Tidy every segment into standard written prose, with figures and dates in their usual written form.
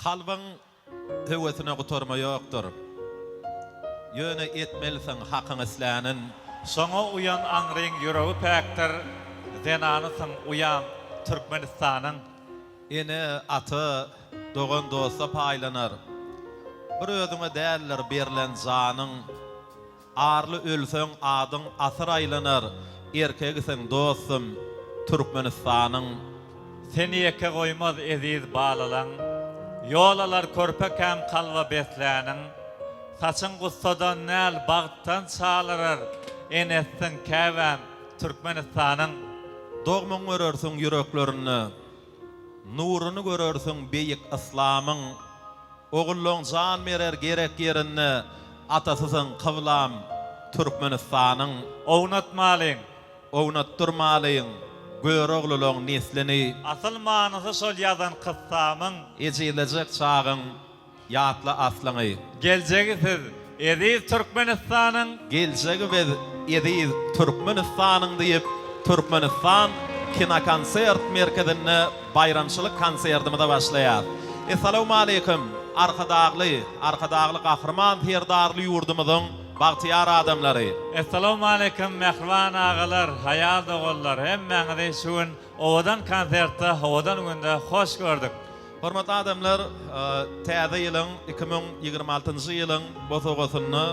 Kalbyň höwesine gutarma ýokdur. Ýöne etmelisiň Hakyň islänin. Şoňa uýan aňryň ýüregi päkdir, Zenanysyň uýam Türkmenistanyň. Ene, ata, dogan dosta paýlanar. Bir özüňe däldir berlen janyň. Arly ölseň adyň asyr aýlanar erkegisiň dostum Türkmenistanyň. Seni ýeke goýmaz eziz balalaň Ýol alar körpekäm kalba besläniň Saçyň gussadan däl bagtdan çalarar Enesiň käbäm Türkmenistanyň. Dogmuň görersiň ýüreklerinde Nuruny görersiň beýik yslamyň. Ogullaň jan berer gerek ýerinde Atasysyň kyblam Türkmenistanyň. Ownatmalyň. Ownatdyrmalyň Göroglylaň neslini. Asyl manysy şol ýazan kyssamyň. Ejizlejek çagyň ýatla aslyňy. Geljegi siz Eziz Türkmenistanyň. Geljegi biz eziz Türkmenistanyň diýip, Türkmenistan kinokonsert merkezinde baýramçylyk konsertimize başlaýas. Essalawmaleýkim, Arkadagly, Arkadagly Gahryman Serdarly ýurdumyzyň bagtyýar adamlary! Essalawmaleýkim, mähriban agalar, aýal doganlar, hemmäňizi şu gün owadan konsertde, owadan günde hoş gördük. Hormatly adamlar, Täze ýylyň, 2026-njy ýylyň bosagasynda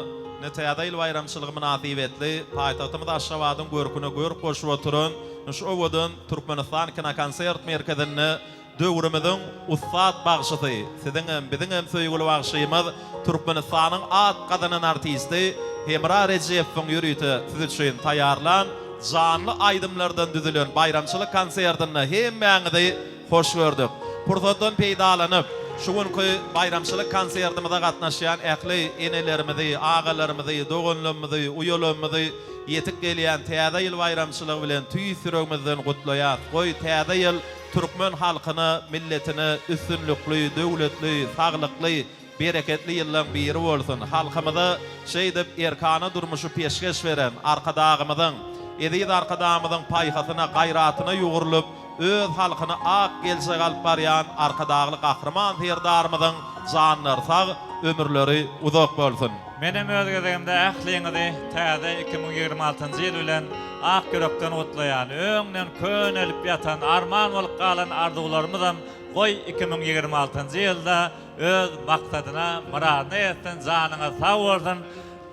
ine Täze ýyl baýramçylygy mynasybetli paýtagtymyz Aşgabadyň görküne görk goşup oturan şu owadan Türkmenistan kinokonsert merkezinde döwrümiziň ussat bagşysy, siziňem, biziňem söýgüli bagşymyz, Türkmenistanyň at gazanan artisti Hemra Rejepowyň ýörite siz üçin taýýarlan janly aýdymlardan düzülen baýramçylyk konsertinde hemmäňizi Hoş gördük. Pursatdan peýdalanyp, şu günki baýramçylyk konsertimize gatnaşýan ähli enelerimizi, agalarymyzy, doganlarymyzy, uýalarymyzy ýetip gelýän Täze ýyl baýramçylygy bilen tüýs ýüregimizden gutlaýas. Goý, Täze ýyl türkmen halkyna, milletine üstünlikli, döwletli, saglykly, Bereketli ýyllaň biri bolsun! Halkymyza şeýdip erkana durmuşy peşgeş beren Arkadagymyzyň, eziz Arkadagymyzyň paýhasyna, gaýratyna ýugrulyp, öz halkyny ak geljege alyp barýan Arkadagly Gahryman Serdarymyzyň janlary sag, ömürleri uzak bolsun! Menem öz gezegimde ähliňizi täze 2026-njy ýyl bilen ak ýürekden gutlaýan. Öňden könelip ýatan, arman bolup galan arzuwlarymyzam goý 2026-njy ýylda Öz maksadyna myradyna ýetsin janyňyz sag bolsun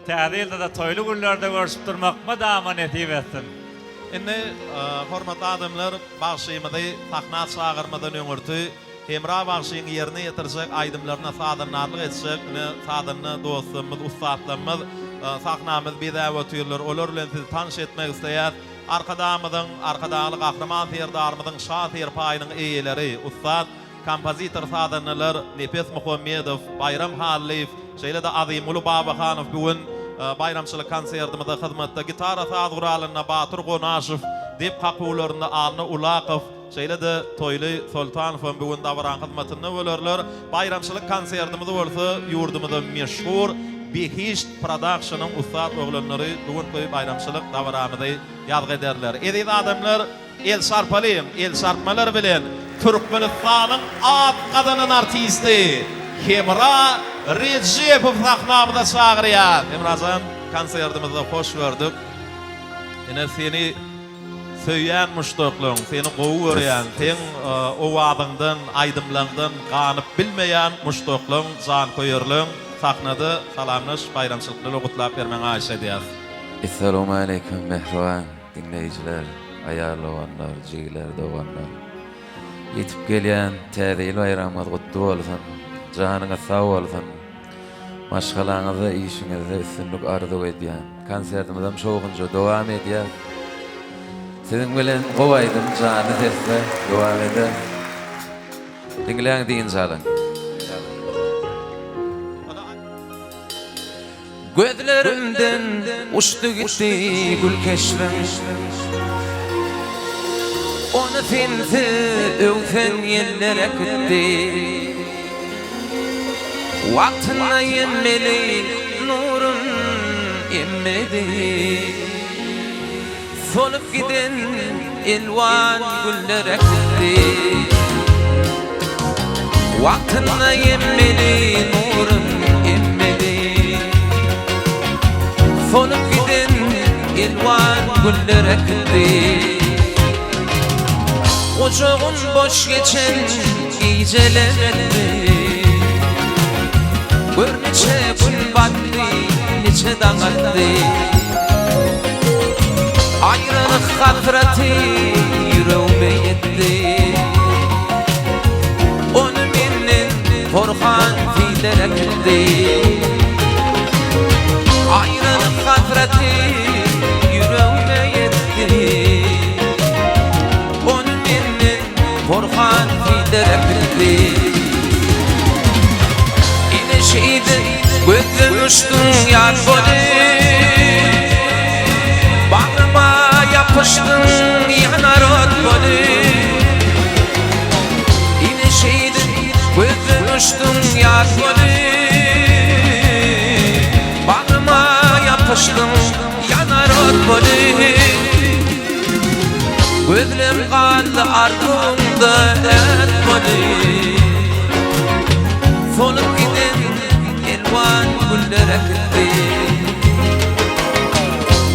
täze ýylda-da toýly günlerde görşüp durmak mydama nesip etsin. Indi hormatly adamlar bagşymyzy sahna çagyrmadan öňürti Hemra bagşyň ýerine ýetirjek aýdymlaryna sazandarlyk etjek ine sazanda dostlarymyz ussatlarymyz sahnamyzy bezäp otyrlar olar bilen sizi tanyş etmek isleýäs Arkadagymyzyň Arkadagly Gahryman Serdarymyzyň şa serpaýynyň eýeleri ussat Kompozitor-sazandalar Nepes Muhammedow, Baýram Hallyýew, şeýle-de Azymguly Babahanow bu gün baýramçylyk konsertimizde hyzmatda. Gitara saz guralynda Batyr Gonaşow, dep kakuwlarynda Anna Ulakow, şeýle-de Toýly Soltanow hem bu gün dabaraň hyzmatynda bolarlar. Baýramçylyk konsertimizi bolsa ýurdumyzda meşhur Behişt prodakşnyň ussat oglanlary bu günki baýramçylyk dabaramyzy ýazgy ederler. Eziz adamlar! El çarpalyň, el çarpmalar bilen Türkmenistanyň at gazanan artisti Hemra Rejepow sahnamyza çagyrýas. Hemrajan konsertimizde hoş gördük. Ine seni söýýän muşdaklaň, seni gowy görýän, seň owazyňdan, aýdymlaňdan ganyp bilmeýän muşdaklaň, janköýerleň sahnada salamlaş, baýramçylyk bilen gutlap bermegiňi haýyş edýäs. Essalawmaleýkim mähriban Diňleýjiler, aýal doganlar, jigiler, doganlar. Ýetip gelýän Täze ýyl baýramyňyz gutly bolsun! Janyňyz sag bolsun! Maşgalaňyzda, işiňizde üstünlik arzuw edýän. Konsertimizem şowhunja dowam edýär. Siziň bilen gowy aýdym janly sesde dowam eder. Diňläň dynç alyň. Gözlerimden uçdy gitdi gül keşbiň Ony sensiz öwsen ýeller äkitdi Wagtynda emmeli nurun emmedi Solup giden elwan güller äkitdi. Wagtynda emmeli nurun emmeli. Solup giden elwan güller ekildi. Gujagym boş geçen gijeler etdi. Gör niçe gün batdy, niçe daň atdy. Aýralyk hasraty ýüregime ýetdi. Ony menden porhan siller äkitdi. Aýralyk hasraty ýüregime ýetdi. Ony menden porhan siller äkitdi. Ine şeýdip gözden uçduň ýat bolup. Bagryma ýapyşdyň ýanar ot bolup. Ine şeýdip gözden uçduň ýat bolup. Bagryma ýapyşdyň ýanar ot bolup. Gözlem galdy arzuwyňda ät bolup. Solup giden elwan güller äkitdi.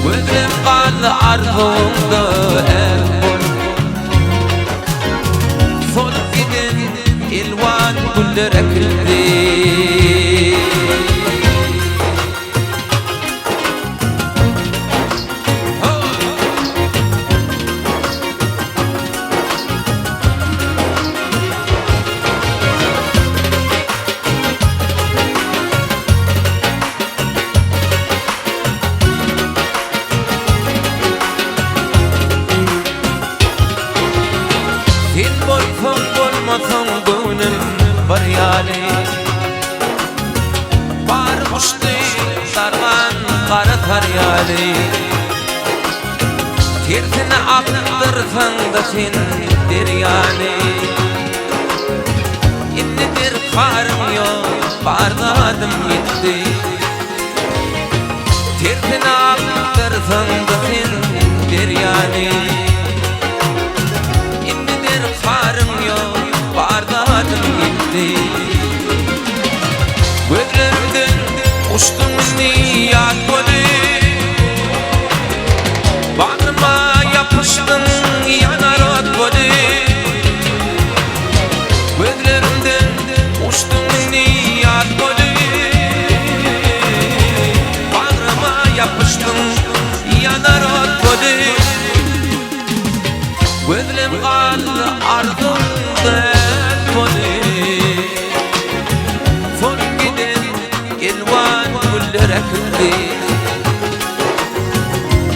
Gözlem galdy arzuwyňda ät bolup. Solup giden elwan güller äkitdi. Sen bolsaň bolmasaň göwnüm bir ýaly. Bar guşdy dargan gara tar ýaly. Tersine akdyrsaň-da sen derýany. Indi derkaryň ýok, bar zadym ýitdi. Tersine akdyrsaň-da sen derýany. Indi derkaryň ýok, bar zadym ýitdi. Gözlerimden uçduň indi ýat bolup. Bagryma ýapyşdyň ýanar ot bolup. Gözlerimden uçduň indi ýat bolup. Bagryma ýapyşdyň ýanar ot bolup. Gözlem galdy arzuwda ät bolup. Solup giden elwan güller äkitdi.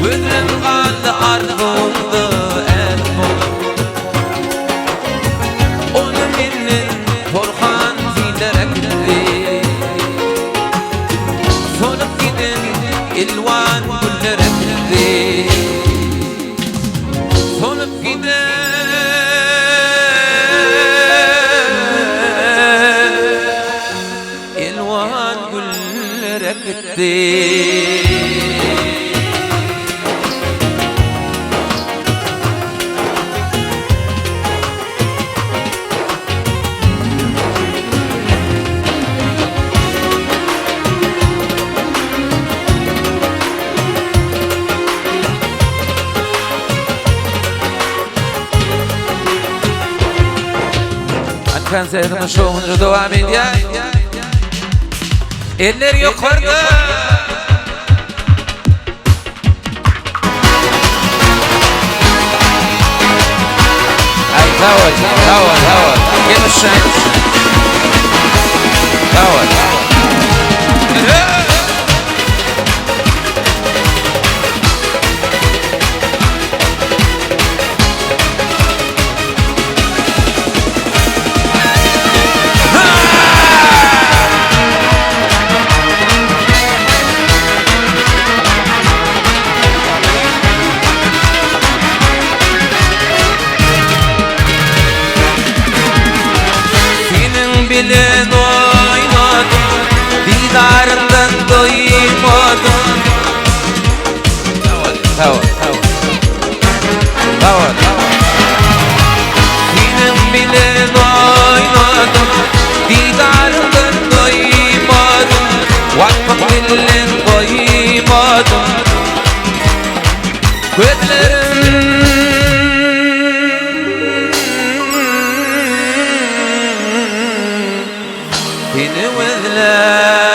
Gözlem galdy arzuwda ät bolup. Ony menden porhan siller äkitdi. Solup giden elwan güller äkitdi. Solup giden elwan güller äkitdi. Konsertimiz şowhunly dowam edýär. Eller ýokarda! Ay sag bol, sag bol, sag bol. Gel uçan. Sag bol. Seniň bilen oýnadym. Waspyň dilden goýmadym Gözlerim Seni gözlär.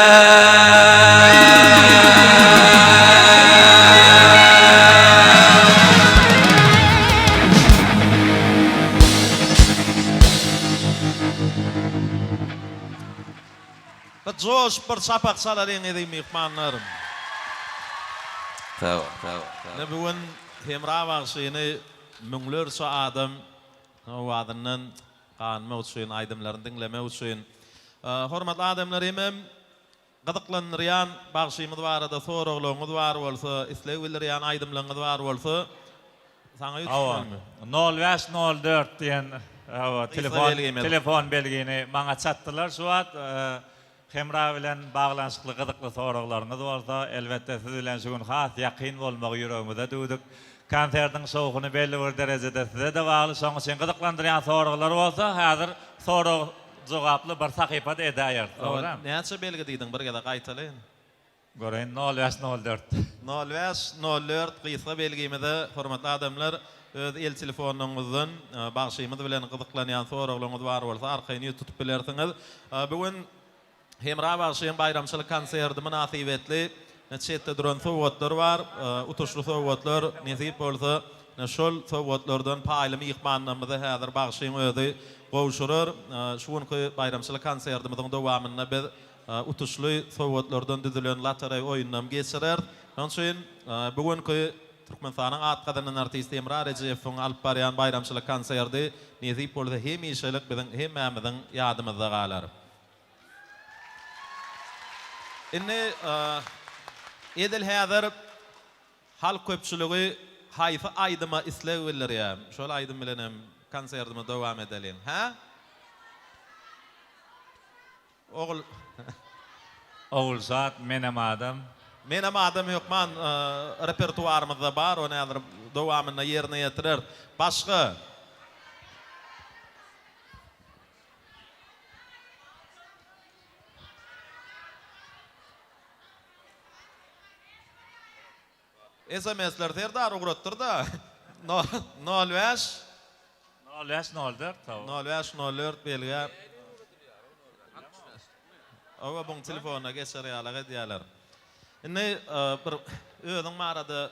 Bir joşup bir çapak çalalyň eziz myhmanlar. Sag bol, sag bol, sag bol. Ine bu gün Hemra bagşyny müňlerçe adam owazyndan ganmak üçin, aýdymlaryny diňlemek üçin. Hormatly adamlar hemem gyzyklandyrýan bagşymyz barada soraglaryňyz bar bolsa, isleg bildirýän aýdymlaryňyz bar bolsa saňa ýüz Hawa, tutmalymy? nol bäş nol dört diýen hawa Gysga telefon belgimiz. telefon belgini maňa çatdylar şu wagt. Hemra bilen baglanyşykly gyzykly soraglaryňyz bolsa, elbetde siz bilen şu gün has ýakyn bolmagy ýüregimize düwdük. Konsertiň şowhuny belli bir derejede size-de bagly, şonuň üçin gyzyklandyrýan soraglar bolsa, häzir sorag-jogaply bir sahypa-da edäýeris, dogrymy? Näçe belgi diýdiň, bir gezek gaýtalaýyn. Göreýin, nol bäş, nol dört. Nol bäş, nol dört gysga belgimize, hormatly adamlar, öz el telefonlaryňyzdan bagşymyz bilen gyzyklanýan soraglaryňyz bar bolsa, arkaýyn ýüz tutup bilersiňiz. Bu gün Hemra bagşyň baýramçylyk konserti mynasybetli çetde duran sowgatlar bar. Utuşly sowgatlar, nesip bolsa, şol sowgatlardan paýly myhmanlarymyza häzir bagşyň özi gowşurar. Şu günki baýramçylyk konsertimiziň dowamynda biz utuşly sowgatlardan düzülen lotereý oýunynam geçireris. Şonuň üçin bu günki Türkmenistanyň at gazanan artisti Hemra Rejepowyň alyp barýan baýramçylyk konserti nesip bolsa hemişelik biziň hemmämiziň ýadymyzda galar. Indi edil häzir halk köpçüligi haýsy aýdyma isleg bildirýär, şol aýdym bilen hem konsertimizi dowam edeliň. Hä? Ogul. Ogulşat, Menem adam. Menem adam hökman repertuarymyzda bar, ony häzir dowamynda ýerine ýetireris. Başga? SMS-leri Serdar ugratdyr-da. Nol bäş. Nol bäş, nol dört, hawa. Nol bäş, nol dört belgä. Hawa, buň telefonyna geçer ýalak edýärler. Indi bir özüň barada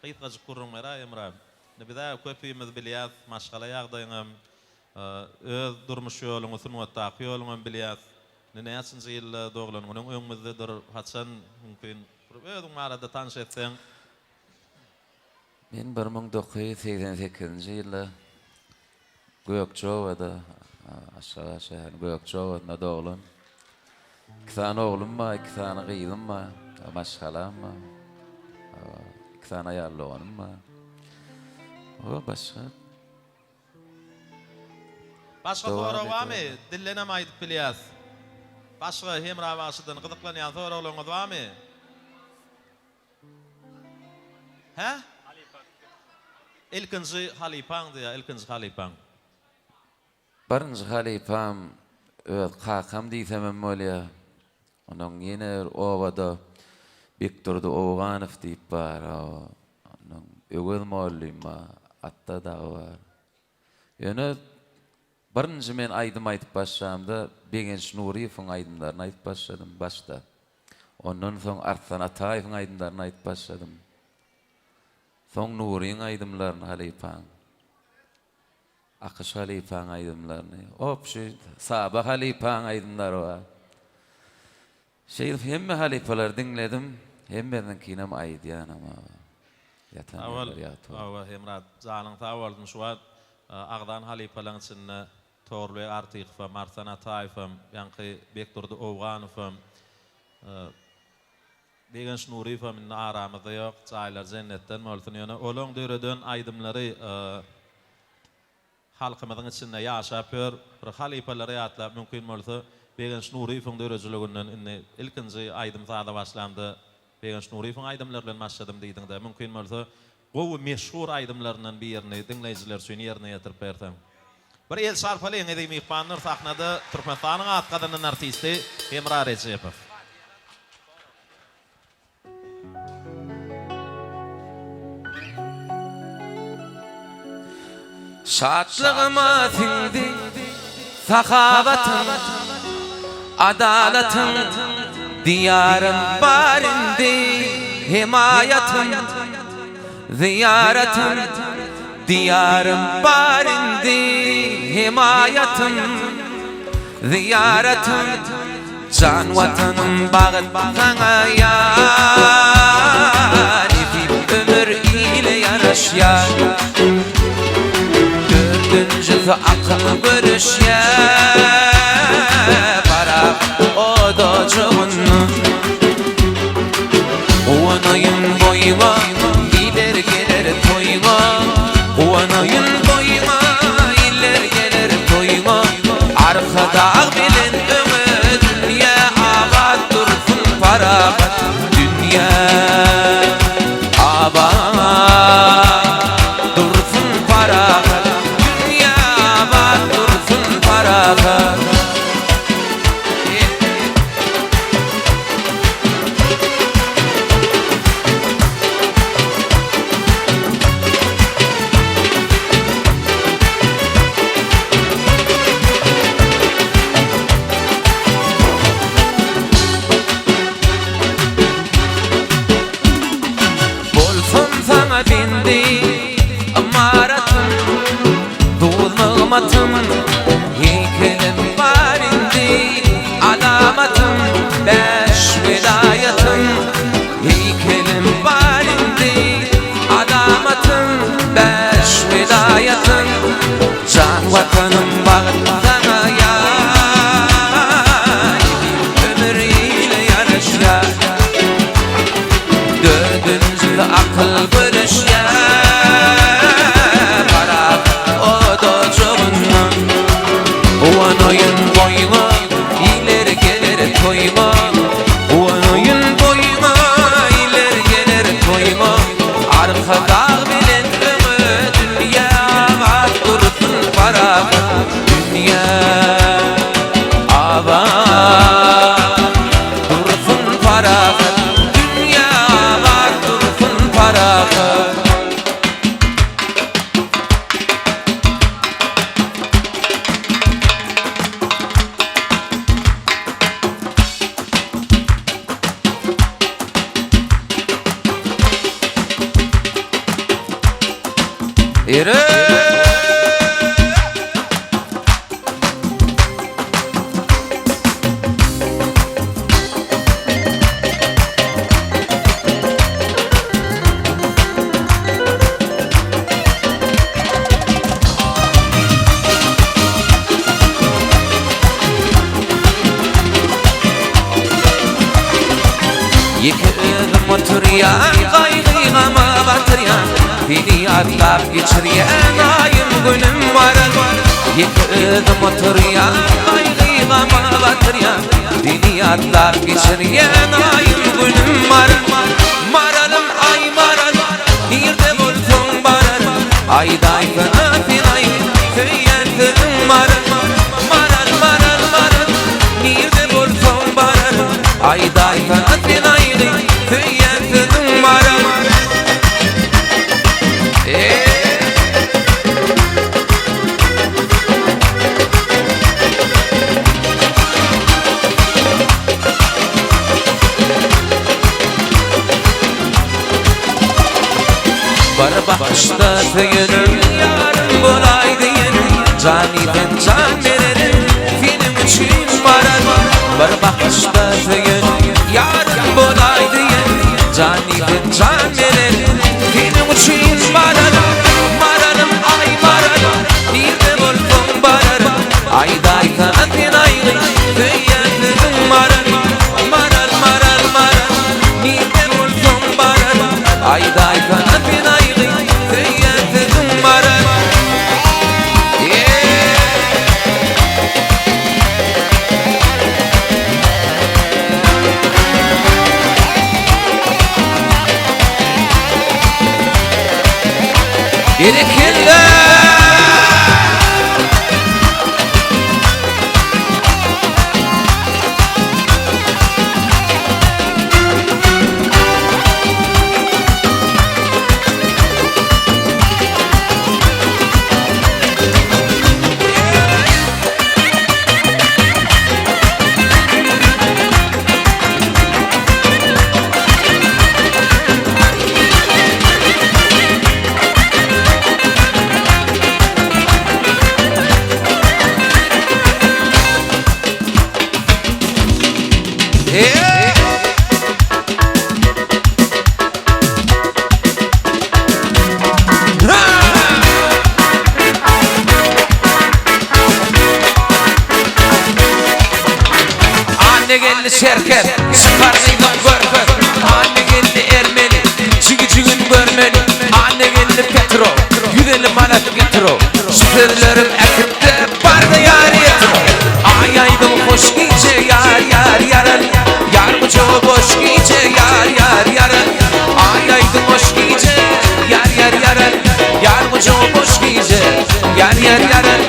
gysgajyk gürrüň beräý, Emra. Indi biz-ä köpimiz bilýäs, maşgala ýagdaýyňam, öz durmuş ýoluňy, sungatdaky ýoluňam bilýäs. Indi näçinji ýylda doglan günüň öňümizdedir, haçan mümkin bir özüň barada tanyş etseň. Men 1988-nji ýylda Gökjeobada, Aşgabat şäheriniň Gökjeobasynda doglan. Iki sany oglum bar, iki sany gyzym bar, maşgalam bar. Iki sany aýal doganym bar. Başga Başga Dowam sorag barmy? edýär. Dildenem aýdyp bilýäs. Başga Hemra bagşydan gyzyklanýan soraglaryňyz barmy? Hä? Ilkinji halypaň diýýär, ilkinji halypaň. Birinji halypam öz kakam diýsemem bolýar. Ondan ýene bir obada Bekdurdy Owganow diýip bar. Ondan Öwez mollym bar, Atda dagy bar. Ýöne birinji men aýdym aýdyp başlamda Begenç Nuryýewiň aýdymlaryny aýdyp başladym başda. Ondan soň Arslan Ataýewiň aýdymlaryny aýdyp başladym. Soň Nuryň aýdymlaryny halypaň. Akyş halypaň aýdymlaryny, opşy Saba halypaň aýdymlary bar. Şeýdip hemme halypalary diňledim, hemmesiniňkinem aýdýanam aga. Ýatan Sag bol ýerleri ýagty bolsun. Hawa Hemra janyň sag bolsun şu wagt agzan halypalaň içinde Torlybeg Artykowam, Arslan Ataýewem, ýaňky Bekdurdy Owganowam, Begenç Nuryýewem indi aramyzda ýok, jaýlary jennetden bolsun, ýöne olaň döreden aýdymlary halkymyzyň içinde ýaşap ýör. Bir halypalary ýatlap mümkin bolsa, Begenç Nuryýewiň döredijiliginden indi ilkinji aýdym-saza başlamda Begenç Nuryýewiň aýdymlary bilen başladym diýdiňdä, mümkin bolsa gowy meşhur aýdymlaryndan birini diňleýjiler üçin ýerine ýetirip berseň. Bir el çarpalyň eziz myhmanlar sahnada Türkmenistanyň at gazanan artisti Hemra Rejepow. Şatlygyma siňdi sahawatyň, Adalatyň, Diýarym bar indi hemaýatym, Zyýaratym, Diýarym bar indi hemaýatym, Zyýaratym, Jan Watanym bagt saňa ýar, Nesip ömür ile ýaraşýar. Dördünjisi akyl görüşýär, Parahat odajygynda. Guwanaýyn boýuňa, Iller geler toýuňa. Guwanaýyn boýuňa, Iller geler toýuňa. Arkadag bilen öňe dünýä abat dursun parahat dünýä abat dursun parahat dünýä abat dursun parahat. Bolsun saňa bendi ymaratym, Duz-nygmatym, heýkelim bar indi, Alamatym, bäş welaýatym, Heýkelim bar indi, Alamatym, bäş welaýatym, Jan Watanym bagt saňa ýar, Ömür ile ýaraşýar. Dördünji akyl göreşýär, Parahat odajygyndan. Guwanaýyn boýuňa, Iller geler toýuňa. Guwanaýyn boýuňa, Iller geler toýuňa. Arkadag bilen öňe dünýä abat dursun parahat dünýä abat dursun parahat dünýä abat dursun parahat. Ýere! Ýeke özüm oturýan, gaýgy-gama batyrýan, Seni ýatlap geçirýän aýym günüm maral. Ýeke özüm oturýan, gaýgy-gama batyrýan, Seni ýatlap geçirýän aýym günüm maral. Maralym aý maral, nirde bolsaň bararyn, Aýdaýsana sen aýt, söýýän sözüň maral. Maral, maral, maral, nirde bolsaň bararyn, Aýdaýsana sen aýgy, söýýän sözüň maral. Bir bakyşda söýenim, ýarym bolaý diýenim, Jan diýsem jan bererin, seniň üçin bararyn. Bir bakyşda söýenim, ýarym bolaý diýenim, Jan diýsem jan bererin, seniň üçin bararyn. Maralym aý maralym, nirde bolsaň bararyn, Aýdaýsana sen aýgy, söýýän sözüň maral. Maral, maral, maral, nirde bolsaň bararyn, Aýdaýsana sen aýgy, söýýän sözüň maral. Berekella! çerkez, çykar gyzyň görkez. Anna geldi ermeni, jigi-jigin görmeli. Anna geldi Petro, 150 manat getiro. Şu sözlerim äkitde barda ýar ýetiro. Aý aýdyň hoş gije ýar ýar ýaran. Ýar gujagy boş gije ýar ýar ýaran. Aý aýdyň hoş gije ýar ýar ýaran. Ýar gujagy boş gije ýar ýar ýaran.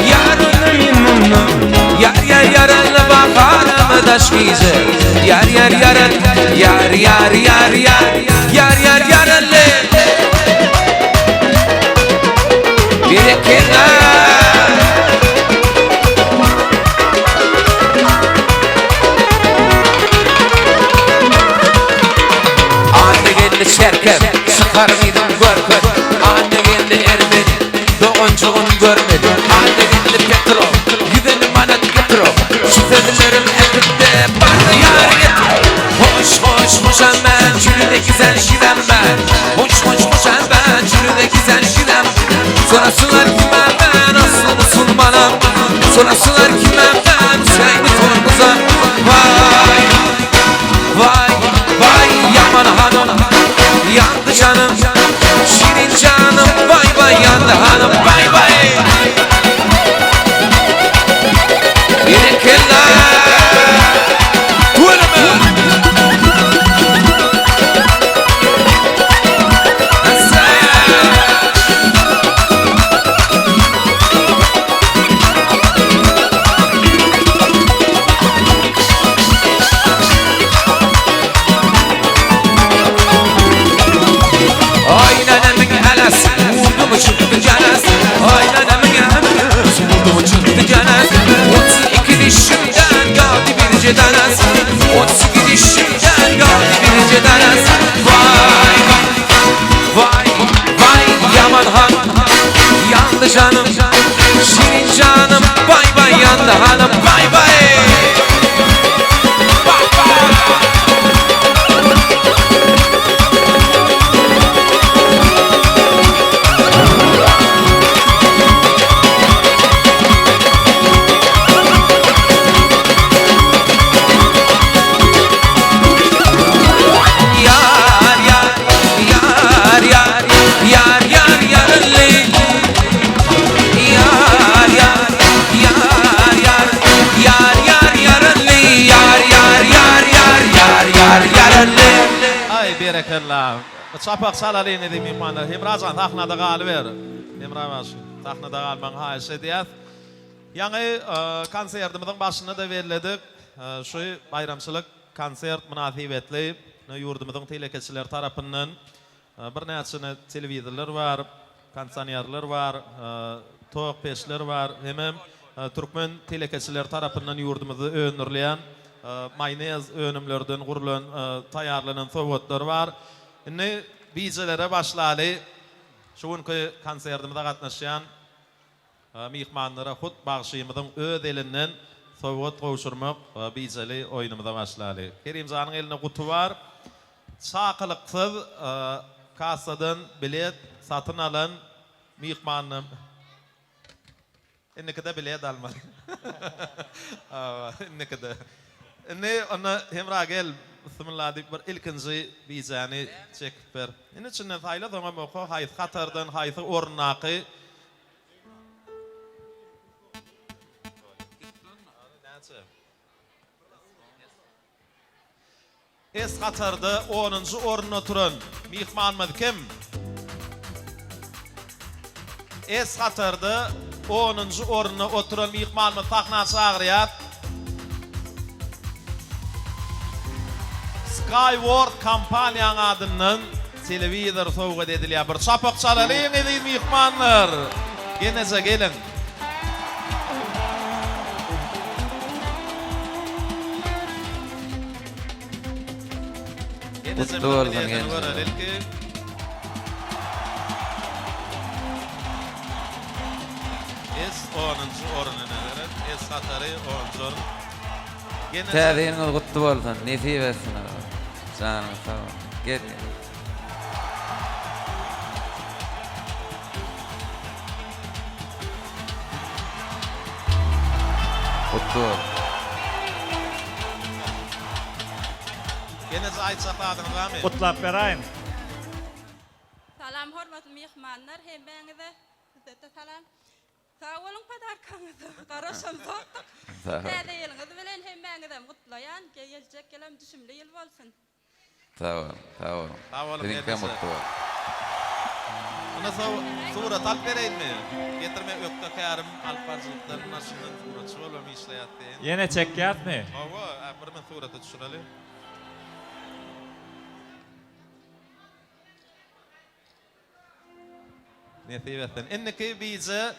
Ýar Ýar ýar ýaran bakarym daş gije Ýar ýar ýaran ýar ýar ýar ýar Ýar ýar ýaran le Berekella Anna geldi çerkez Çykar gyzyň görkez Anna geldi ermeni Doganjygyn görmedi Anna geldi Petro 150 manat getiro Şu sözlerim äkitde bardy ýar getir Hoş hoş hoşam ben Çürüde güzel şirem ben Hoş hoş hoşam ben Çürüde güzel şirem Sorasılar kimem ben Aslı musulmanam Sorasılar kimem ben Hüseyin'i tormuza Vay Vay vay yaman hanım Yandı canım Şirin canım Vay vay yandı hanım Vay vay Berekella Tüweleme Aý nenemin eles Vurdu mu çıktı cenes Ay nenemin eles Vurdu mu çıktı cenes 32 dişimden geldi bir cedenes 32 dişimden geldi bir cedenes Vay vay Vay vay yaman han Yandı canım Şirin canım Vay vay yandı hanım Vay vay Vay vay Yar yar yar yar yar yar yar li. Yar yar yar yar yar yar yar li. Yar yar yar yar yar yar yar li. Aý berekella. Çapak çalalyň eziz myhmanlar. Hemra jan sahnada galyber. Hemra bagşy sahnada galmagyňy haýyş edýäs. Ýaňy konsertimiziň başynda-da belledik. Şu baýramçylyk konsert mynasybetli ýurdumyzyň telekeçileri tarapyndan birnäçe telewizorlar bar, kondisionerler bar, tok peçler bar hemem türkmen telekeçileri tarapyndan ýurdumyzda öndürilýän maýonez önümlerden gurlan, taýýarlanan sowgatlar bar. Indi bijelere başlaly. Şu günki konsertimize gatnaşýan Myhmanlara hut bagşymyzyň öz elinden sowgat gowşurmak bijeli oýnumyza başlaly. Kerimjanyň elinde guty bar. Çakylyksyz kassadan bilet satyn alan myhmanyna Indikide bilet almaly. Hawa, indikide. Indi onda Hemra gel, Bismillah diýip bir ilkinji bijäni çekip ber. Indi içinden saýla soňam oka haýsy hatardan haýsy orundaky S hatarda onunjy orunda oturan myhmanymyz kim? S hatarda onunjy orunda oturan myhmanymyzy sahna çagyrýas. Skyworth kompaniýaň adyndan telewizor sowgat edilýär. Bir çapak çalalyň eziz myhmanlar. Geneje geliň. Gutly bolsun gençler. S onunjy orun ine seret. S hatary onunjy orun. Täze ýylyňyz gutly bolsun nesip etsin agam janyňyz sag bolsun gel gel. Gutly bolsun. Gelneje aýtjak zadyňyz barmy? Gutlap beräýiň. Salam hormatly myhmanlar hemmäňize size-de salam. Sag boluň podarkaňyza garaşamzokdyk. Täze ýylyňyz bilen hemmäňizem gutlaýan. Geljek ýylam düşümli ýyl bolsun. Sag boluň, sag boluň. Sag boluň Siziňkem gelneje. gutly bolsun. Onda surat alyp bereýinmi? Getir men ökde kärim alyp baryjylykdan maşyndan suratçy bolubam işleýät diýeýin. Ýene çekýäsmi? Hawa, bir men surata düşüreli. Nesip etsin. Indiki bije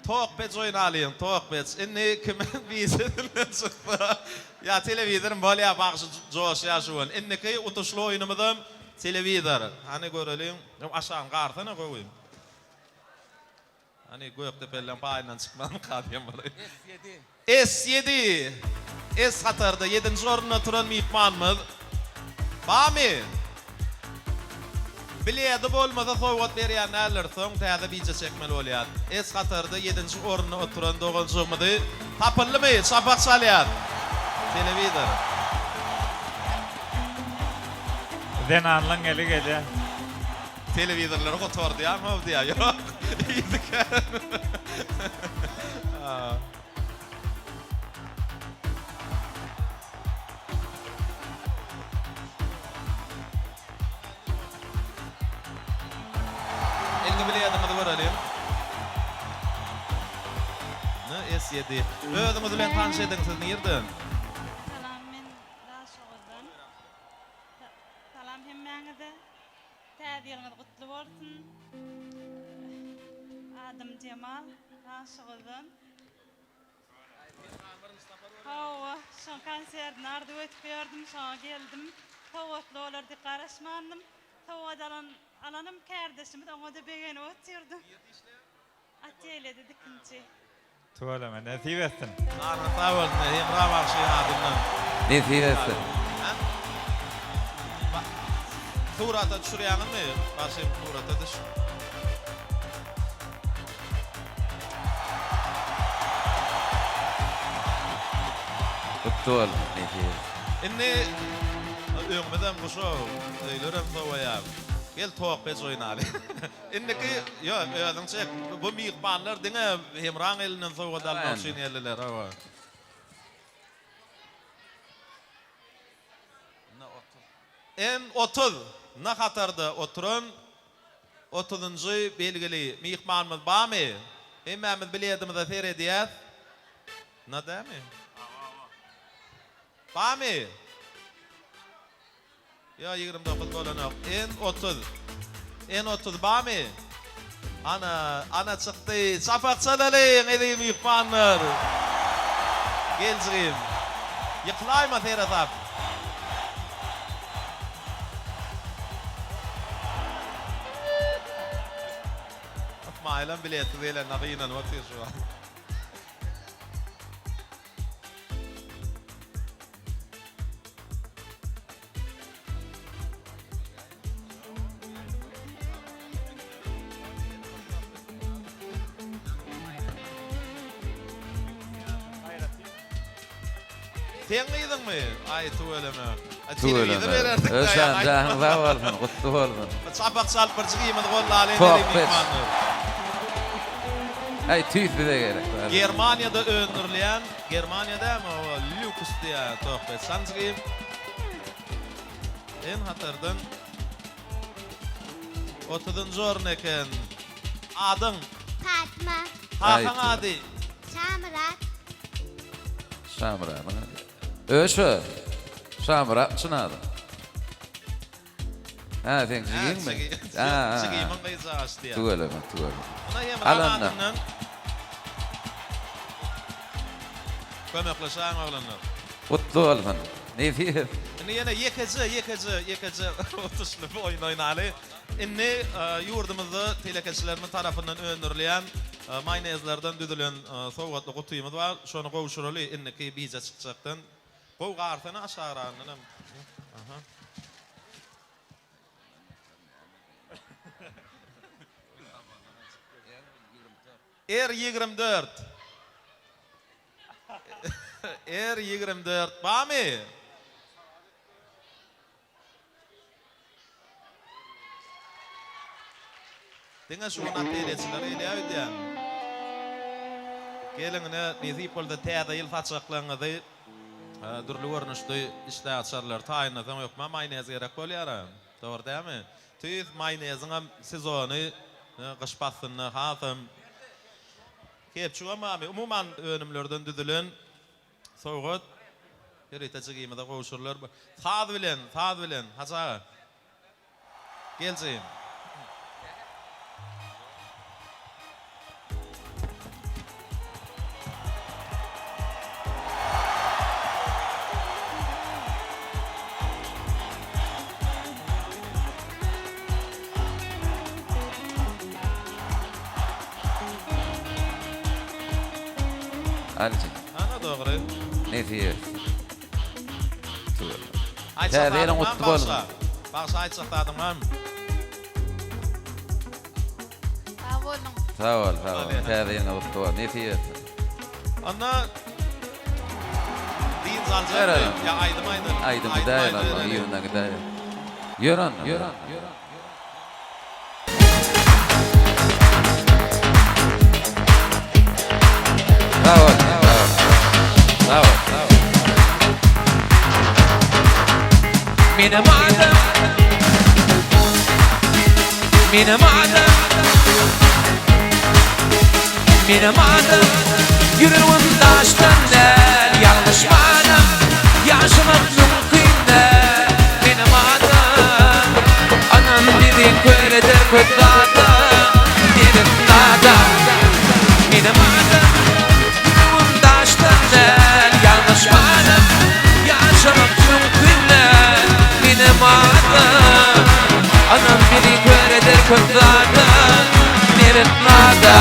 tok peç oýnalyň, tok peç. Indi kimiň bijesinden çyksa, ýa telewizorym bolýa bagşy joşýa şu gün. Indiki utuşly oýnumyzam telewizor. Hany göreliň. Aşagyny garsana gowy. Hany Gökdepelden paýyndan çykmazmyka diýen bolaý. S ýedi. S ýedi. S hatarda ýedinji orunda turan myhmanymyz barmy? Biledi bolmasa sowgat berýän däldir, soň täze bije çekmeli bolýar. S hatarda ýedinji orunda oturan doganjygymyzy tapyldymy? Çapak çalýar. Telewizor. Zenanlaň eli gelýär. Telewizorlary gutardýaňow diýýär. Ýok. Yzy kän. Ilki biletimizi göreliň. N S 7. Özüňiz bilen tanyş ediň, siz nirden? Salam men Daşoguzdan. Salam hemmäňize. Täze ýylyňyz gutly bolsun. Adym Jemal, Daşoguzdan. Hawa, şoň konsertini arzuw edip ýördüm, şoňa geldim. Sowgatly bolar diýip garaşmandym. Sowgat alan alanym kärdeşimiz, oňa-da begenip otyrdym. Atelýede dikinçi. Tüweleme nesip etsin. Janyňyz sag bolsun Hemra bagşyň adyndan. Nesip etsin. Surata düşürýäňizmi bagşym surata düş. Gutly bolsun nesip etsin. Indi öňümizem guşaw, öýlerem sowaýar. Gel tok peç oýnaly. Indiki, ýok, özüň çek. Bu myhmanlar diňe Hemraň elinden sowgat almak üçin geldiler, hawa. N 30 na hatarda oturan otuzynjy belgili myhmanymyz barmy? Hemmämiz biledimize seredýäs. Na dämi? Barmy? Ýa 29 bolanok. N 30. N 30 barmy? Ana, ana çykdy. Çapak çalalyň, eziz myhmanlar. Gel jigim. Ýykylaýma seresap. Ysmaýylam biletsiz gelenine gynanyp otyr şu wagt. Seň gyzyňmy? Aý tüweleme. Tüweleme. Özjan janyň sag bolsun, gutly bolsun. Çapak çalyp bir jigimizi gollalyň Tok peç. Aý tüýs bize gerek. Germaniýada öndürilýän Germaniýa dämi o lýuks diýýär tok peç. Sanjygym. En hatardan otuzynjy orun eken. Adyň? Patma. Kakaň ady? Şamyrat. Şamyradyň ady. Öşe. Şamyrat çyn ady. Hä, seň jigiňmi? Hä, jigimiň gyzjagaşy diýýär. Tüweleme, tüweleme. Muna Hemraň adyndan kömekleşäýiň oglanlar. Gutly bolsun. Nesip etsin. Indi ýene ýekeje, ýekeje, ýekeje utuşly bir oýun oýnaly. Indi ýurdumyzda telekeçilerimiz tarapyndan öndürilýän maýonezlerden düzülen sowgatly gutymyz bar. Şony gowşuraly indiki bije çykjakdan. Gowy garsana aşagragyndanam. Aha. R 24. R 24 barmy? Diňe şu gün atelýeçiler gelýär öýdýän. Geliň ine nesip bolsa täze ýyl saçaklaryňyzy dürli görnüşli işdäaçarlary taýynlasaň hökman maýonez gerek bolýar-a. Dogry dälmi? Tüýs maýoneziňem sezony gyş paslynda hasam kepçugam barmy? Umuman önümlerden düzülen sowgat ýörite jigimize gowşurylar. Saz bilen, saz bilen, Hajy aga. Gel jigim. Alyjy. Ana dogry. Nesip etsin. Täze ýylyň gutly bolsun. Bagşa aýtjak zadyň barmy? Sag boluň. Sag bol, sag bol. Täze ýylyňyz gutly bolsun. Nesip etsin. Onda dynç aljakmy ýa aýdym aýdaly? Aýdym gidäýeli onda, yzyndan gidäýeli. Ýör onda. Ýör. Sag bol, sag bol. Sag bol, sag bol. Menem adam Menem adam Menem adam Ýüregim daşdan däl Ýalňyşmanam Ýaşamak mümkin däl Menem adam Anam bizi kör eder köp zada Nebis nada Menem adam Ýüregim daşdan däl Ýalňyşmanam Ýaşamak mümkin däl Menem adam Anam bizi kör eder köp zada Nebis nada.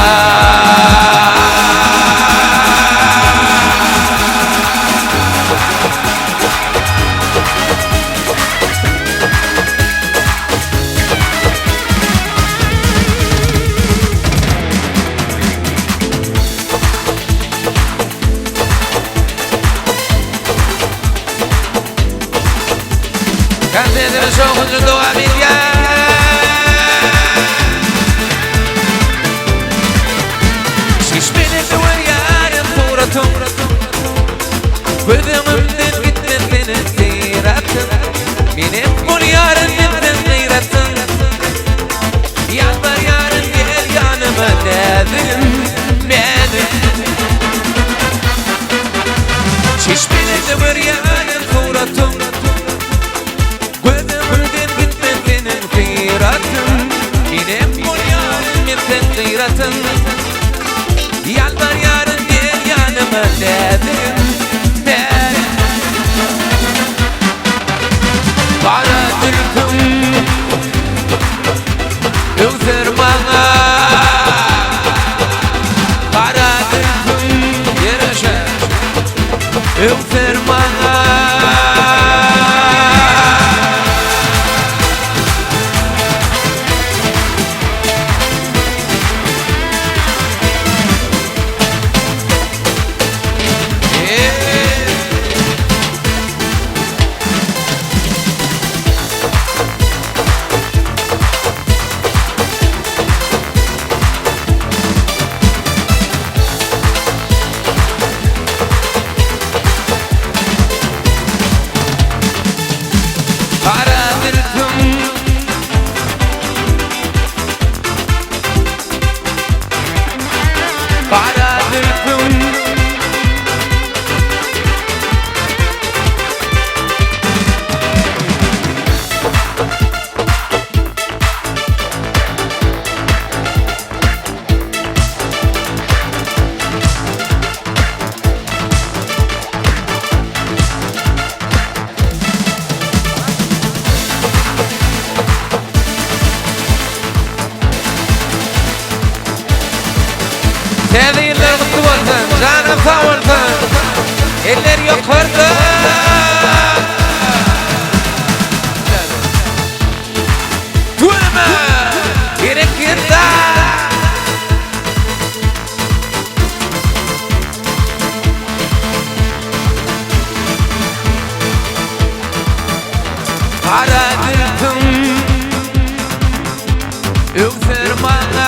Konsertimiz şowhunly dowam edýär. Çeşmelerde görýärin suratyň Göz öňümden gitmez seniň syratyň Menem bolýaryn senden gyratyn Ýalbarýaryn gel ýanyma näzigim meniň Çeşmelerde görýärin suratyň Göz öňümden gitmez seniň syratyň Menem bolýaryn men sen gyratyn Ýalbarýaryn gel ýanyma näzigim men Gara zülpüň öwser maňa Gara zülpüň ýereşe öwser maňa. Gara zülpüň Gara zülpüň Täze ýyllar gutly bolsun, janyň sag bolsun. Eller ýokarda. Tüweleme! Berekella! Gara zülpüň öwser maňa.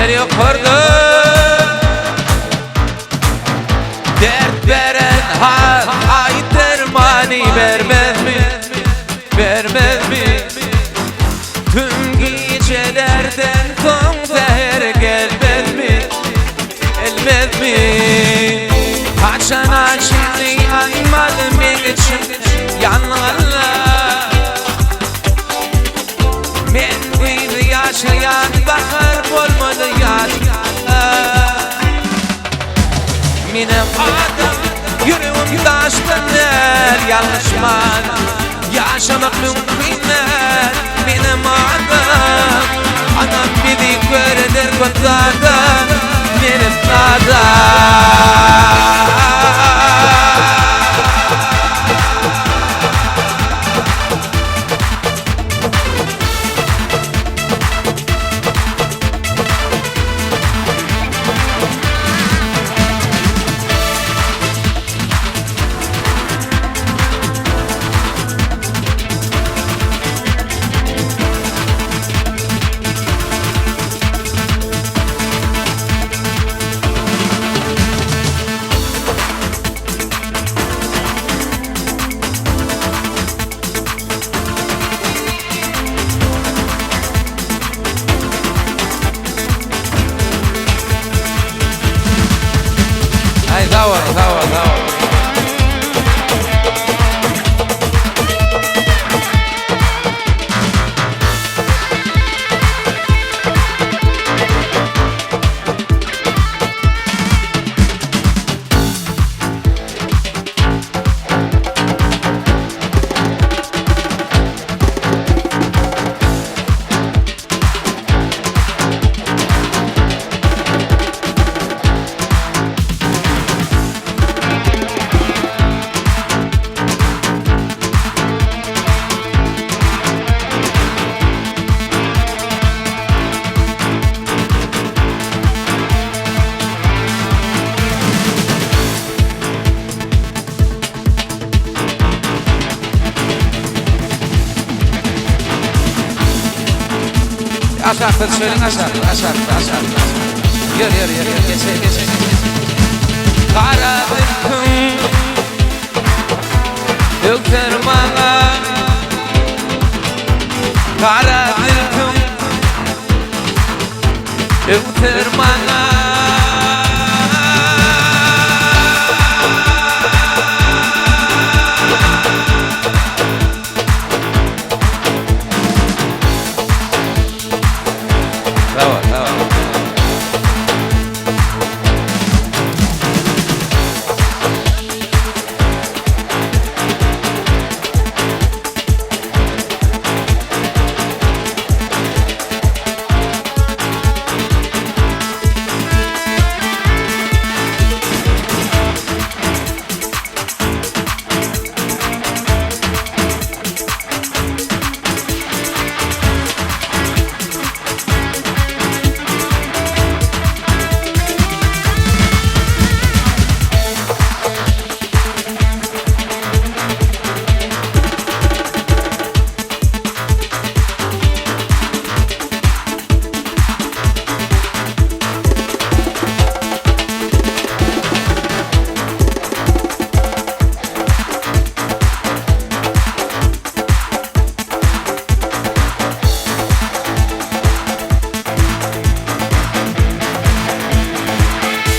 Eller ýokarda Dert beren hal aý dermany bermezmi Bermezmi Tüm gijelerden soň säher gelmezmi Gelmezmi Haçana çenli ýanmaly meň içim ýangynlar Men gyz ýaşaýan bahar bolmaly ýaşlar Menem adam ýüregim daşdan däl ýalňyşman Ýaşamak mümkin däl menem adam Anam bizi köreder köp zada menem sada. Aý sag boluň sag boluň sag boluň. Aşakda düşeliň aşakda aşakda aşakda. Ýör ýör ýör ýör geç geç geç. Gara zülpüň Öwser maňa Gara zülpüň Öwser maňa. Sag bol, sag bol.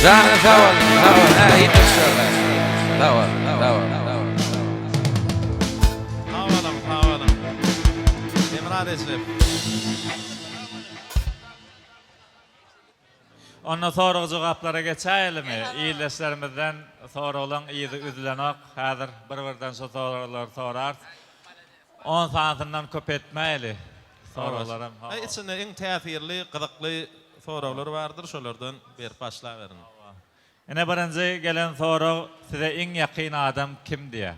Janyň sag bolsun, sag bol. Hä, ýetişdirler. Sag bol, sag bol. Sag boluň, sag boluň. Hemra Rejep. Onda sorag-jogaplara geçäýelimi? Ildeşlerimizden soraglaň yzy üzülenok. Häzir bir-birden şo soraglary sorarys. On sanysyndan köp etmäýeli soraglaram. Aý içinde iň täsirli, gyzykly soraglar bardyr, şolardan berip başlaberiň. Ine birinji gelen sorag size iň ýakyn adam kim diýýär.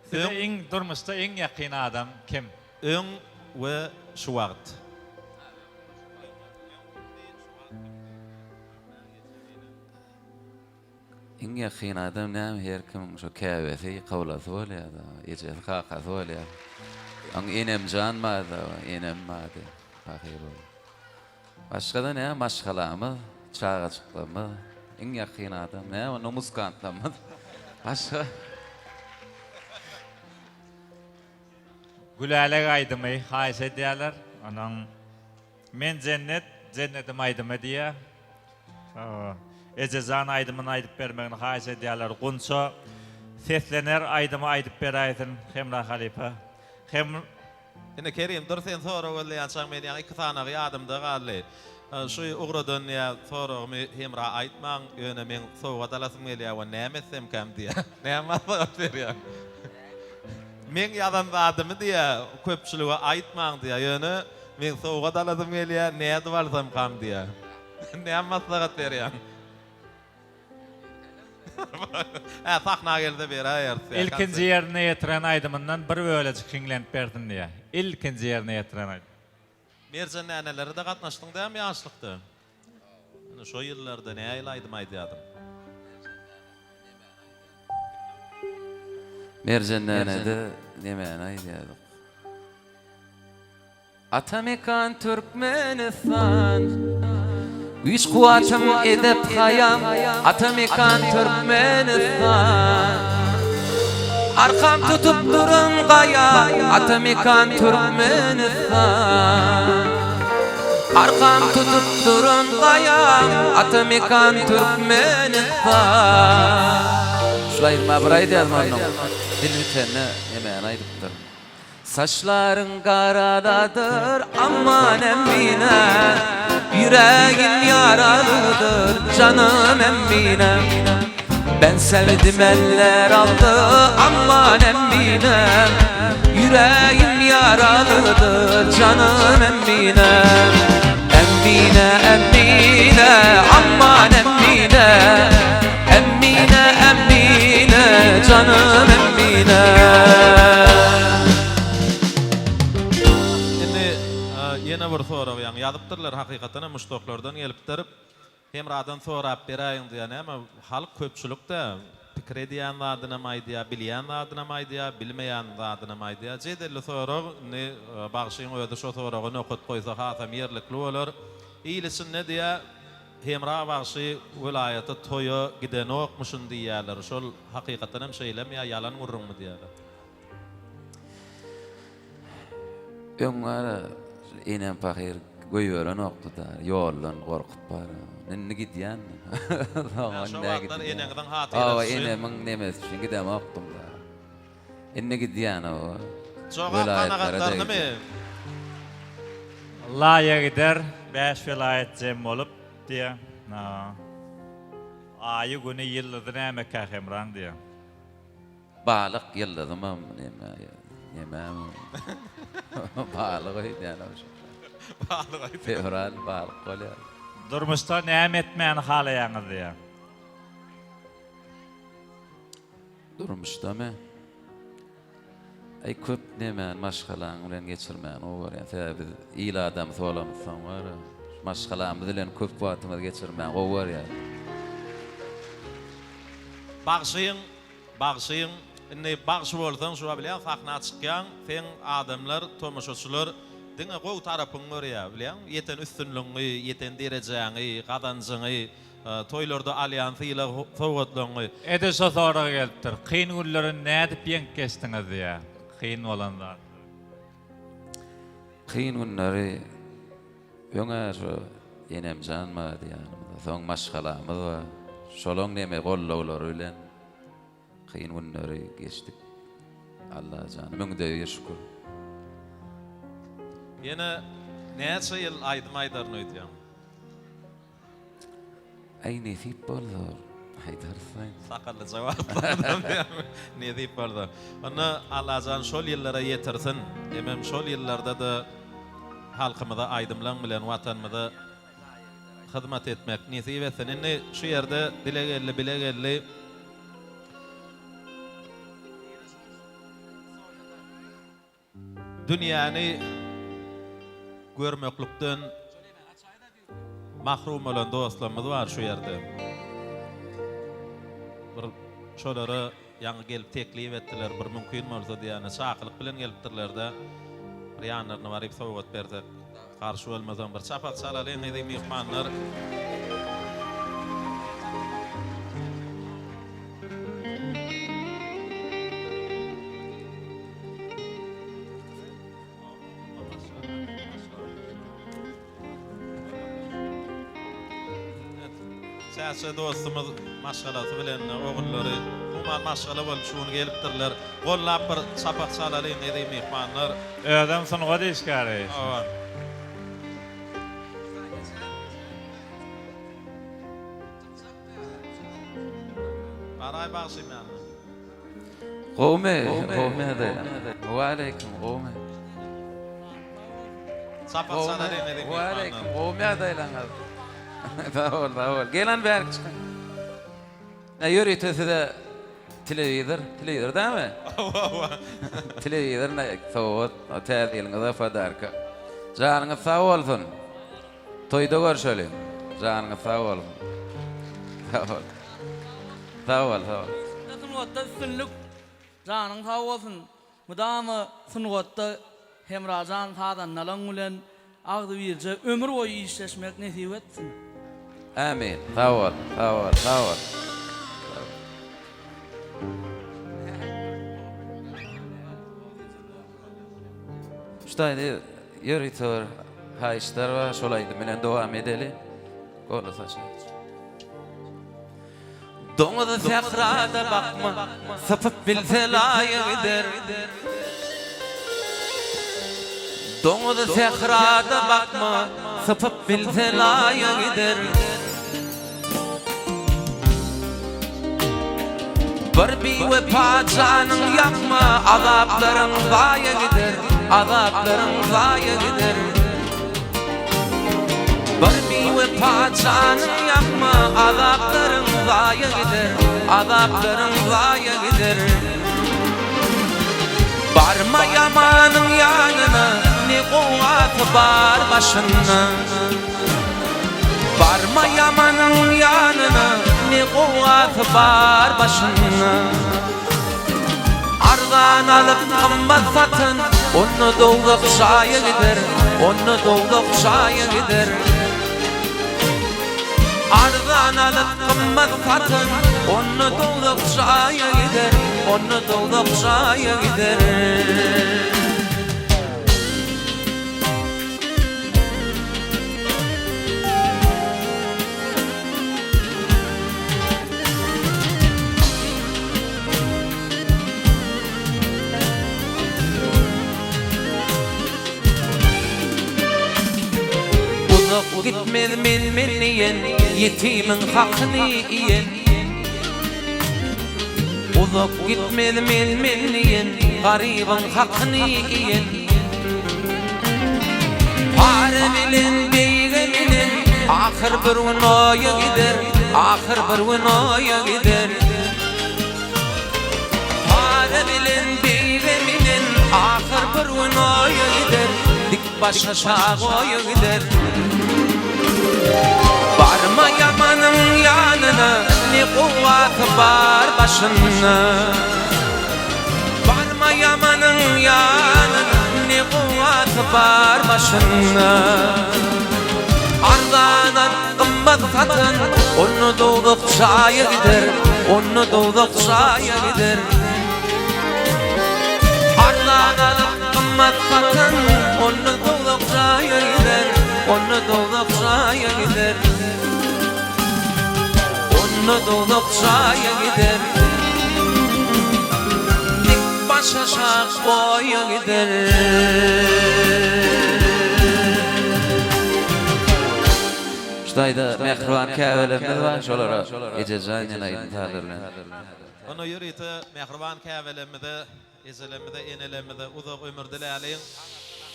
Size iň durmuşda iň ýakyn adam kim? Öň we şu wagt. Iň ýakyn adam näme her kimiň şo käbesi, kyblasy bolýar-da, ejesi, kakasy bolýar. Oň enemjan bardy, enem bardy. Pahyr bolup. Başga-da näme maşgalamyz, çagajyklarymyz, iň ýakyn adam näme onda muzykantlarymyz. Başga. Gülälek aýdymy haýyş edýärler. Onuň Men jennet, jennetim aýdymy diýýär. Ejejan aýdymyny aýdyp bermegini haýyş edýärler. Gunça seslener aýdymy aýdyp beräýsin Hemra halypa. Hem. Ine Kerim dur sen sorag gözleýänçäň men ýaňy iki sanagy ýadymda galdy. Şu ugradan diýýä soragymy Hemra aýtmaň ýöne meň sowgat alasym gelýä we näme etsemkäm diýýä. Näme maslahat berýäň? Meň ýazan zadymy diýýä köpçülige aýtmaň diýýä ýöne meň sowgat alasym gelýä nädip alsamkam diýýä. Näme maslahat berýäň? Hä sahna gelse beräýeris diýýä. Ilkinji ýerine ýetiren aýdymyndan bir bölejik hiňlenip bersin diýýä. Ilkinji ýerine ýetiren aýdym. Merjen nänelere-de gatnaşdyň dämi ýaşlykda? Ine şo ýyllarda nähili aýdym aýdýardyň? Merjen nänede nemäni aýdýardyk? Ata mekan Türkmenistan Güýç kuwwatym edep haýam Ata mekan Türkmenistan Arkam tutup duran gaýa Ata mekan Türkmenistan Arkam tutup duran gaýa Ata mekan Türkmenistan Şul aýdyma bir aýdýarmy onuň dil bitende nemäni aýdypdyr. Saçlaryň garaladyr aman emmine Ýüregim ýaralydyr janym emmine Ben sevdim eller aldy aman emmine Ýüregim ýaralydyr janym emmine Emmine emmine aman emmine Emmine emmine janym emmine. Indi ýene bir sorag ýaňy ýazypdyrlar hakykatdan hem muşdaklardan gelipdir. Hemradan sorap beräýiň diýýär näme halk köpçülikdä pikir edýän zadynam aýdýar bilýän zadynam aýdýar bilmeýän zadynam aýdýar jedelli sorag indi bagşyň özi şo soraga nokat goýsa hasam ýerlikli bolar il içinde diýýär Hemra bagşy welaýata toýa gidenokmyşyn diýýärler, şol hakykatdan hem şeýlemi ýa ýalan gürrüňmi diýýärler. Öň bara enem pahyr goýberenokdy-da, ýoldan gorkup bara. Indi gidýän. Ýa şo wagtlar eneňiziň hatyrasy Hawa, üçin. enemiň nemesi üçin gidemokdym-da. Indi gidýän hawa. Jogap Welaýatlara kanagatlandymy? degdi. Laýa gider, bäş welaýat jem bolup diýýär. Aýy, güni, ýyldyzy nämekä Hemraň diýýär. Balyk ýyldyzymam neme nememi balyk öýdýän şo. Balyk öýdýän. Fewral balyk bolýar. Durmuşda näme etmäni halaýaňyz diýýär. Durmuşdamy? Aý köp nemäni maşgalaň bilen geçirmäni gowy görýän. Sebäbi biz il adamsy bolamyzsoň bar. Maşgalamyz bilen köp wagtymyzy geçirmäni gowy görýäris. Bagşyň, bagşyň, indi bagşy bolsaň şu bilýäň sahna çykýaň, seň adamlar, tomaşaçylar diňe gowy tarapyňy görýär, bilýäň, ýeten üstünligiňi, ýeten derejäňi, gazanjyňy, Toýlarda alýan sylag sowgatlaryňy. Edil şo sorag gelipdir. Kyn günleri nädip ýeňip geçdiňiz diýýär. Kyn bolan zatlary. Kyn günleri öň-ä şo enemjan bardy ýanymyzda. Soň maşgalamyz bar. Şolaň neme gollawlary bilen kyn günleri geçdik. Allajana müňde bir şükür. Ýene näçe ýyl aýdym aýdaryn öýdýäň? Aý nesip bolsa aýdarys-aý. Sakgallyja wagtlardan diýýäňmi? Nesip bolsa. Onda Allajan şol ýyllara ýetirsin. Hemem şol ýyllarda-da halkymyza aýdymlaň bilen Watanymyza hyzmat etmek nesip etsin. Indi şu ýerde dile geldi, bile geldi. Dünýäni görmeklikden mahrum bolan dostlarymyz bar şu ýerde. Bir şolara. Ýaňy gelip teklip etdiler, bir mümkin bolsa diýýän, çakylyk bilen gelipdirler-de. Bir ýanlaryna baryp sowgat bersek. Garşy bolmasaň bir çapak çalalyň eziz myhmanlar. Çäçe dostumyz maşgalasy bilen ogullary umuman maşgala bolup şu gün gelipdirler. Gollap bir çapak çalalyň eziz myhmanlar. Özem sungat işgäri. Hawa. Baraý bagşym ýanyna. Gowmy? Gowmy ýagdaýlar? Waleýkim, gowmy? Çapak çalar ene Waleýkim, gowmy ýagdaýlaryňyz? Sag bol, sag bol. Gel bärik çykyň. Ä ýörite size telewizor, telewizor dämi? Hawa. Telewizor ne sowgat, täze ýylyňyza podarka. Janyňyz sag bolsun. Toýda görşeliň. Janyňyz sag bolsun. Sag bol. Sag bol, sag bol. Işiňde sungatda üstünlik janyň sag bolsun mydama sungatda Hemrajan sazandalaň bilen agzybirje ömür boýy işleşmek nesip etsin. Amin. Sag bol, sag bol, sag bol. Şu taýda ýörite bir haýyşlar bar, şol aýdym bilen dowam edeli. Gola saçy. Doňuzy sährada bakma, sypyp bilse laýa gider. Doňuzy sährada bakma, sypyp bilse laýa gider. Bir biwepa janyň ýakma, azaplaryň zaýa gider, azaplaryň zaýa gider. Bir biwepa janyň ýakma, azaplaryň zaýa gider, azaplaryň zaýa gider. Barma ýamanyň ýanyna, ne gowgasy bar başynda. Barma ýamanyň ýanyna, ne gowgasy bar başynda. Arzan alyp gymmat satan, onda dowzah jaýa gider, onda dowzah jaýa gider. Arzan alyp gymmat satan, onda dowzah jaýa gider, onda dowzah jaýa gider. Uzak gitmez men-men diýen, Ýetimiň hakyny iýen. Uzak gitmez men-men diýen, Garybyň hakyny iýen. Para bilen beýge minen, Ahyr bir gün oýa gider, Ahyr bir gün oýa gider. Para bilen beýge minen, Ahyr bir gün oýa gider, Dik başa şag oýa gider. Barma ýamanyň ýanyna, Ne gowgasy bar başynda. Barma ýamanyň ýanyna, Ne gowgasy bar başynda. Arzan gymmat satan, Onda dowzah jaýa gider, Onda dowzah jaýa gider. Arzan alyp gymmat satan, Onda dowzah jaýa gider, Onda dowzah jaýa gider. Onda dowzah jaýa gider. Dik baş aşak oýa gider. Şu taýda mähriban käbelerimiz bar, şolara Ejejan diýen aýdym sazlar bilen. Onda ýörite mähriban käbelerimize, ejelerimize, enelerimize uzak ömür diläliň.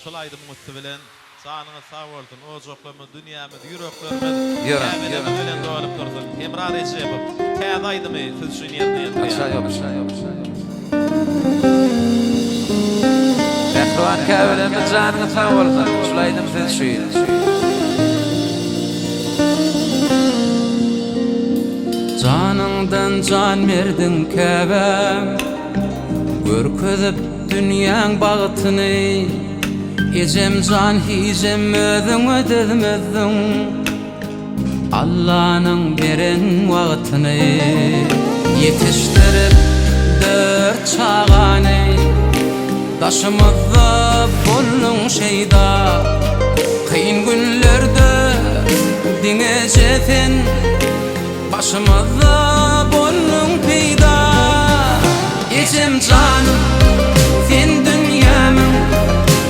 Şul aýdymyň üsti bilen janyňyz sag bolsun, ojaklarymyz, dünýämiz, ýüreklerimiz käbelerimiz bilen dolup dursun. Hemra Rejebow täze aýdymy siz üçin ýerine ýetirýär. Mähriban käbelerimiz janyňyz sag bolsun, şul aýdym siz üçin. Janyňdan. jan berdiň käbäm Görkezip dünýäň bagtyny Ejem jan hijem özüňe dözmezdiň Allanyň beren wagtyny Ýetişdirip dört çagany Daşymyzda bolduň şeýda Kyn günlerde diňeje sen Başymyzda bolduň peýda Ejem janym sen dünýämiň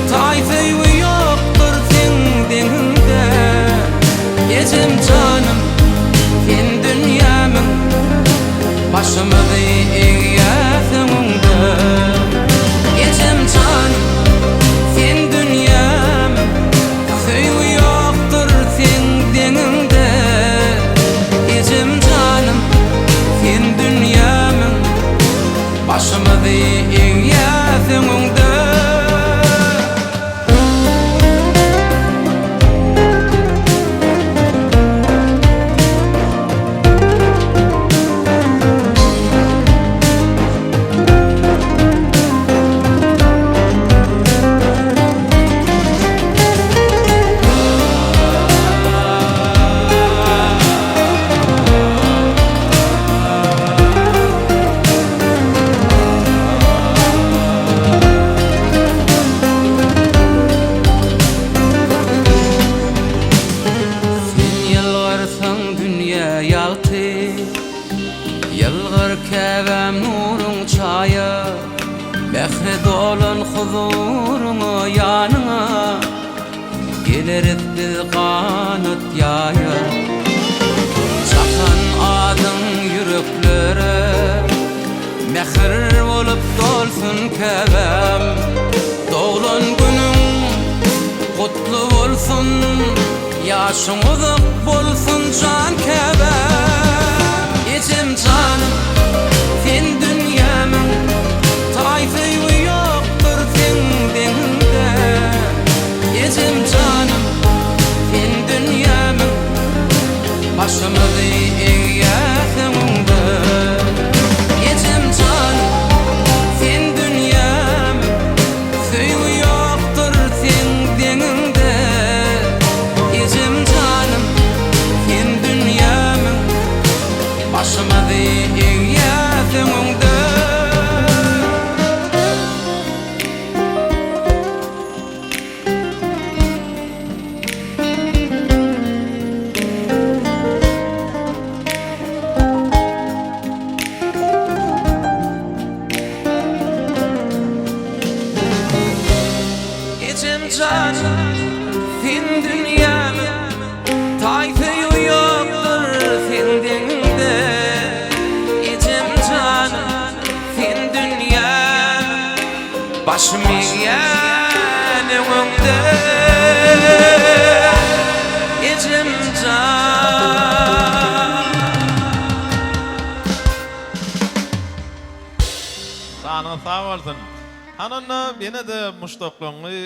Taý söýgi ýokdur seň deňiňde Ejem janym sen dünýämiň Başymyzy egýäs öňüňde Ejem janym sen dünýämiň Söýgi ýokdur seň deňiňde Ejem janym sen dünýämiň Başymyzy egýäs öňüňde. Sen ýylgyrsaň dünýä ýagty, Ýylgyr käbäm nuruň çaýa, Mähre dolan huzuryňa ýanyňa. Geleris biz ganat ýaýa. Çakan adyň ýüreklere Mähir bolup dolsun käbäm. Doglan günüň gutly bolsun, Ýaşyň uzak bolsun jan käbäm. Ejem janym, sen dünýämiň Taý söýgi ýokdur seň deňiňde. Ejem janym, sen dünýämiň Başymyzy egýäs öňüňde. Ejem janym, sen dünýämiň Söýgi ýokdur seň deňiňde. Ejem janym, sen dünýämiň Başymyzy egýäs öňüňde. Ejem jan, sen dünýämiň Taý söýgi ýokdur seň deňiňde. Ejem jan, sen dünýämiň Başym egýän öňüňde Ejem jan. Janyňyz sag bolsun. Hany onda ýene-de muşdaklaryňy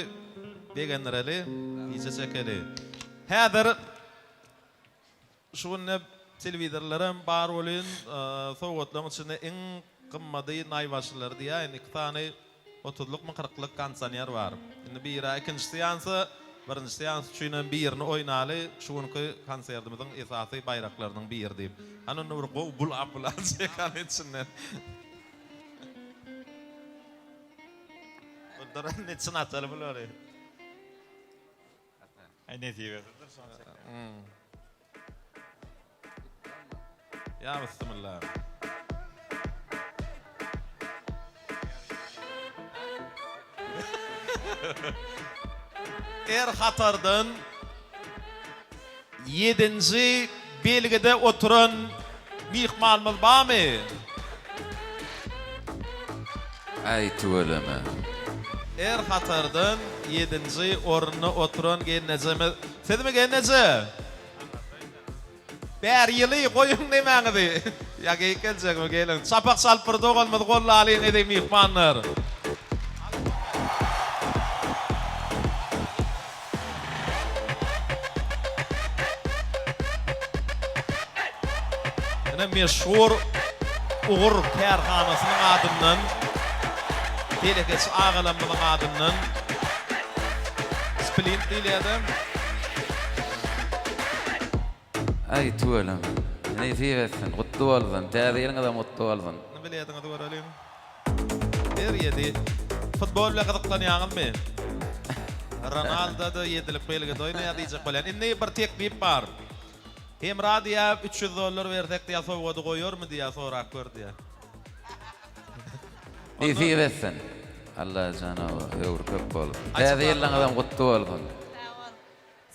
begendireli, gije çekeli. Häzir Şu günde telewizorlaram bar welin, sowgatlaryň içinde iň gymmady naýbaşylary diýäýin, iki sany otuzlykmy, kyrklyk kondisioner bar. Indi biri ikinji seansa, birinji seans üçinem birini oýnaly, şu günki konsertimiziň esasy baýraklarynyň biri diýip. Hany onda bir gowy bulap-bulap çekany içinden. Dur, indi içini açaly bulary. Aý nesip etse dur şony çekýän. Ýa bismillah. Er hatardan ýedinji belgide oturan myhmanymyz barmy? Aý tüweleme. Her hatardan ýedinji orunda oturan gelnejemiz sizmi gelneje? Bäri ýyly goýuň nemäňizi. Ýa geýip geljekmi geliň. Çapak çalyp bir doganymyzy gollalyň eziz myhmanlar. Ine meşhur. Ugur kärhanasynyň adyndan telekeçi agalarymyzyň adyndan splint diýilýär-de. Aý tüweleme. Nesip etsin. Gutly bolsun. Täze ýylyňyzam gutly bolsun. Indi bilediňizi göreliň. Her ýedi. Futbol bilen gyzyklanýaňyzmy? Ronaldo-da ýedilik belgide oýnaýar diýjek bolýan. Indi bir teklip bar. Hemra diýýär, 300 dollar bersek diýýär, sowgady goýarmy diýýär, sorap gör diýýär. Nesip etsin. Allajan höwri köp bolsun. Täze ýylyňyzam gutly bolsun. Sag bol.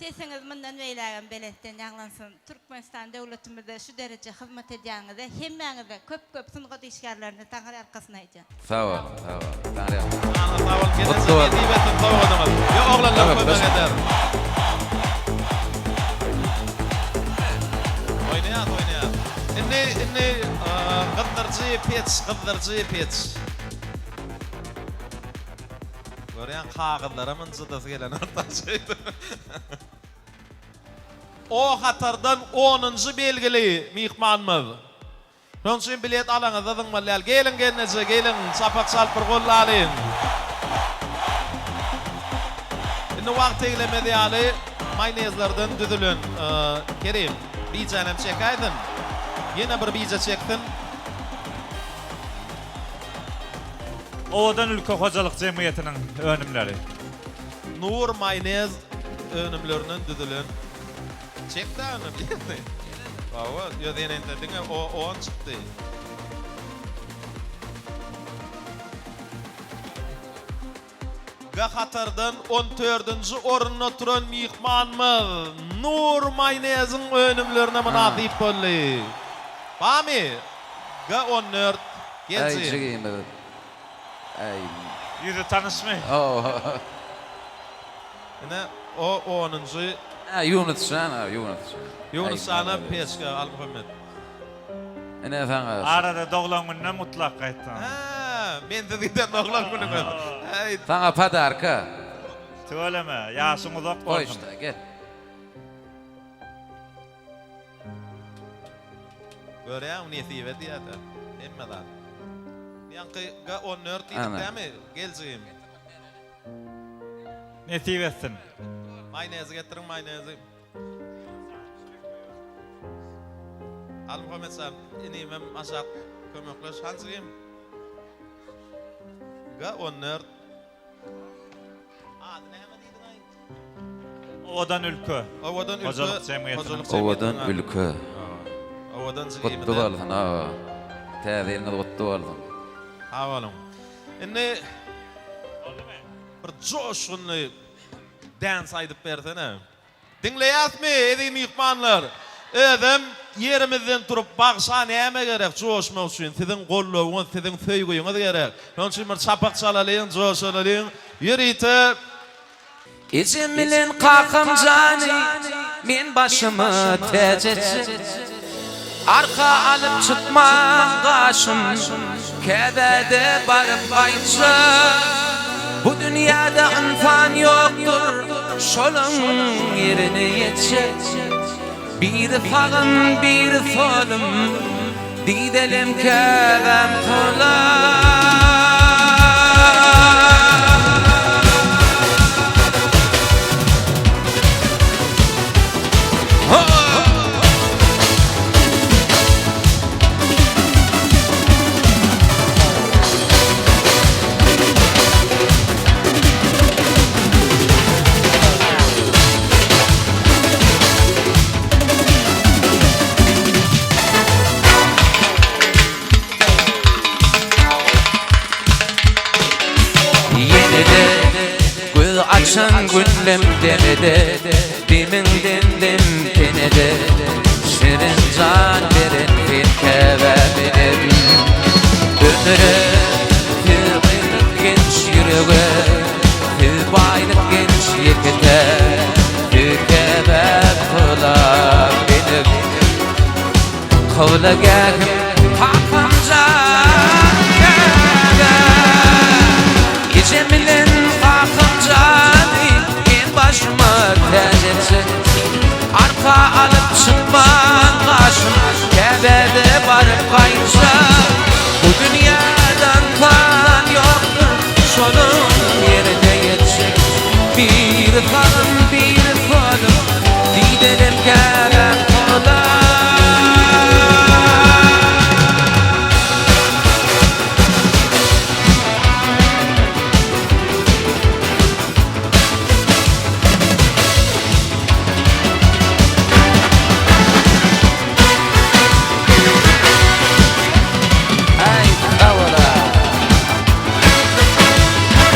Sesiňiz mundan beýlägem belentden ýaňlansyn. Türkmenistan döwletimize şu dereje hyzmat edýäniňize hemmäňize köp köp sungat işgärlerine taňryýalkasyn aýdýan. Sag boluň sag boluň taňryýalkasyn. Janyňyz sag bolup Gutly gelejek bolsun. nesip etsin sowgadyňyz. Ýo oglanlar kömek eder. Oýnaýas oýnaýas. Indi indi gyzdyryjy peç gyzdyryjy peç. Görýäň kagyzlaram ynjydasy gelenok daşy. O hatardan onunjy belgili myhmanymyz. Şonuň üçin bilet alaňyzda zyňmaly däl. Geliň gelneje, geliň, çapak çalyp bir gollalyň. Indi wagt eglemez ýaly maýonezlerden düzülen Kerim, bijänem çekäýsin. Ýene bir bije çeksin. Owadan ülke hojalyk jemgyýetiniň önümleri. Nur maýonez önümlerinden düzülen çek dämi birini. Hawa, ýöne ýene diňe o on çykdy. G hatardan on dördünji orunda oturan myhmanymyz Nur maýoneziň önümlerine mynasyp boldy. Barmy? G 14 Äý Gelji. jigimiz. Äý. Ýüzi tanyşmy? Hawa. Ine, o onunjy. Hä, Ýunus jan, ha, Ýunus jan. Ýunus jana peçka, Almuhammet. Ine saňa. Arada doglan gününem gutlap gaýtdyň. Hä, mensiz giden doglan günüňiz. Häý. Saňa podarka. Tüweleme, ýaşyň uzak Goý bolsun. şda, gel. Görýäňmi nesibe diýýärler. Hemme zat. Ýaňky G 14 diýdik dämi? Gel jigim. Nesip etsin. Maýonezi getiriň maýonezi. Almuhammet jan, inimem aşak kömekleş. Hany jigim? G 14. Ady näme diýdiňaý? Owadan ülke. Owadan ülke. Hojalyk jemgyýetiniň. Owadan ülke. Owadan jigimize. Gutly bolsun aga. Täze ýylyňyz gutly bolsun. Sag boluň. Indi bir joşgunly dance aýdyp bersene. Diňleýäsmi, eziz myhmanlar? Özem ýerimizden turup bagşa näme gerek joşmak üçin? Siziň goldawyňyz, siziň söýgüňiz gerek. Şonuň üçin bir çapak çalalyň, joşalalyň. Ýörite. Ejem bilen kakam jany men başyma täç etjek. Arka alyp çykman gaşym Käbäde baryp gaýtjak. Bu dünýäde ynsan ýokdur şolaň ýerine ýetjek. Biri sagym biri solum didelem käbäm tola. Ýene-de göz açan günlem demede Demiňden dem tenede Şirin jan beren sen käbäm enem Ömüre siz gyýlyk genç ýürege Siz baýlyk genç ýeke-täk Siz käbäm kylam enem Kybla-gähim kakam jan käbäm Ejem bilen kakam jany Men başyma täç etjek Arka alyp çykman gaşym Käbä-de baryp gaýtjak.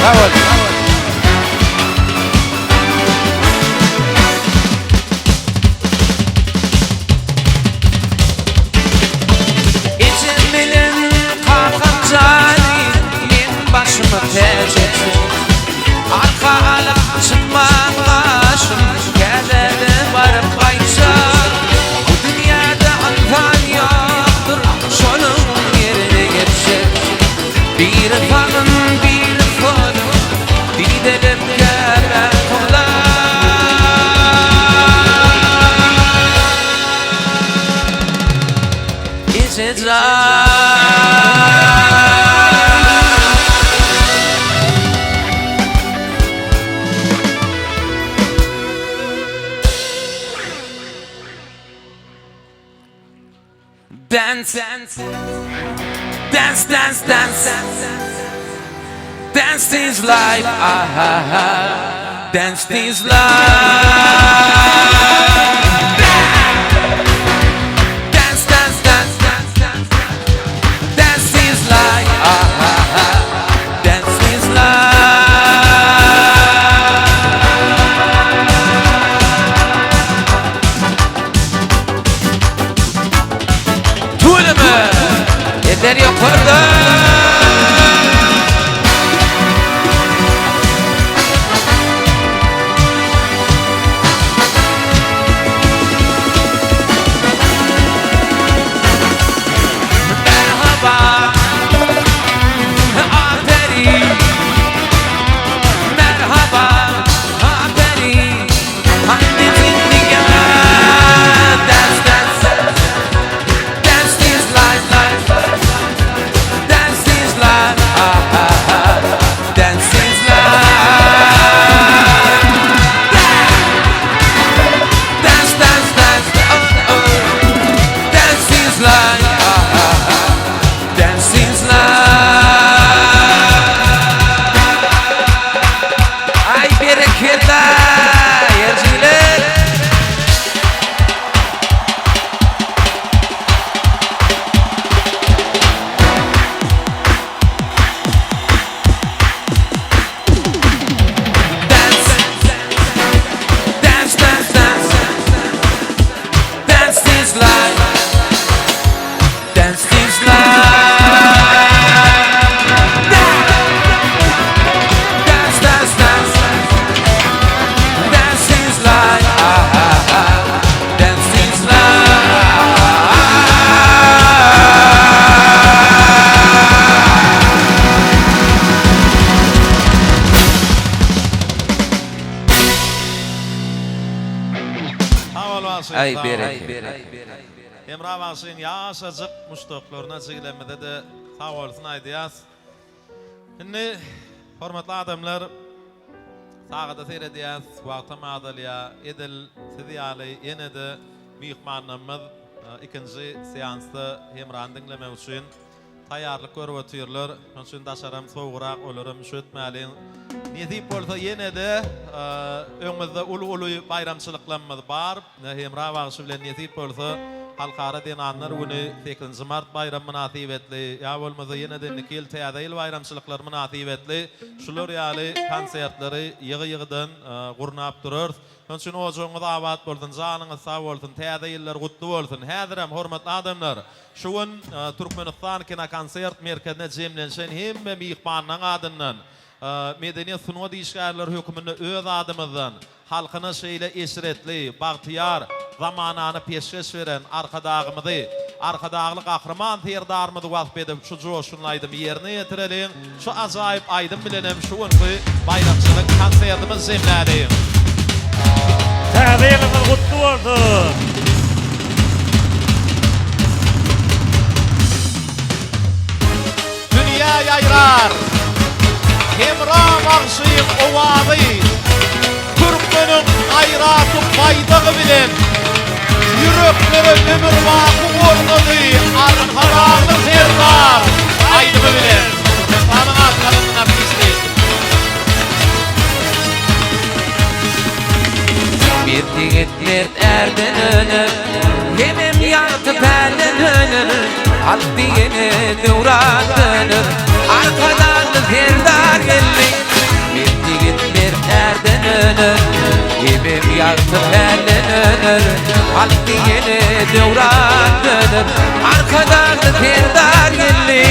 Sag bol. Ejem bilen kakam jany meň başyma täç etsin. Arka alyp çykman gaşym Käbäde baryp gaýtjak. Bu dünýäde ynsan ýokdur şonuň ýerine geçjek. Biri sagyn biri solun didelem Käbä tola. Eje jan. Dance, dance, dance, dance, dance. Dance is life, ah, ah, ah. Dance is life. Dance, dance, dance, dance, dance. Dance is life, ah, ah, ah. Dance is life. Tüweleme! Eller ýokarda! Merhaba! Aferin! Merhaba! Aferin! Haydi zindiga! Dance, dance! Dance is life, life. Dance is life, ah, ah, ah. Dance is life. Dance, dance, dance, oh, oh. Dance is life, ah, ah, ah. Dance is life. Ay berekella, ýerjiler. Dance, dance, dance, dance. Dance is life. Dance is life. Dance, dance, dance. Dance is life. Ah, ah, ah. Dance is life. Sag bol bagşy. Aý sag bol. bereket. Hemra bagşyň ýaşajyk muşdaklaryna jigilerimize-de sag bolsun aýdýas. Indi hormatly adamlar sagada seredýäs, wagtam azalýar. Edil siz ýaly ýene-de myhmanlarymyz ikinji seansda Hemrany diňlemek üçin taýýarlyk görüp otyrlar. Şonuň üçin daşaram sowugrak, olaram üşütmäliň. Nesip bolsa ýene-de öňümizde uly-uly baýramçylyklarymyz bar. Hemra bagşy bilen nesip bolsa Halkara zenanlar güni, sekizinji mart baýramy mynasybetli, ýa bolmasa ýene-de indiki ýyl Täze ýyl baýramçylyklary mynasybetli şular ýaly konsertleri ýygy-ýygydan gurnap durarys. Şonuň üçin ojagyňyz abat bolsun, janyňyz sag bolsun, Täze ýyllar gutly bolsun! Häzirem, hormatly adamlar, şu gün Türkmenistan kinokonsert merkezine jemlenşen hemme myhmanlaryň adyndan, medeniýet-sungat işgärleri höküminde öz adymyzdan, Halkyna şeýle eşretli, bagtyýar zamanany peşgeş beren Arkadagymyzy, Arkadagly Gahryman Serdarymyzy wasp edip şu joşgunly aýdymy ýerine ýetireliň, şu ajaýyp aýdym bilenem şu günki baýramçylyk konsertimizi jemläliň. Täze ýylyňyz gutly bolsun! Dünýä ýaýrar Hemra bagşyň owazy Türkmeniň gaýraty baýdagy bilen Ýüreklere ömürbaky ornady Arkadagly Serdar aýdymy bilen Türkmenistanyň at gazanan artisti. Mert ýigit mert ärden öner, Hemem ýagty pälden öner, Halk diýene döwran döner, Arkadagly Serdar geldi. Ýagty pälden öner, Halk diýene döwran döner, Arkadagly Serdar geldi.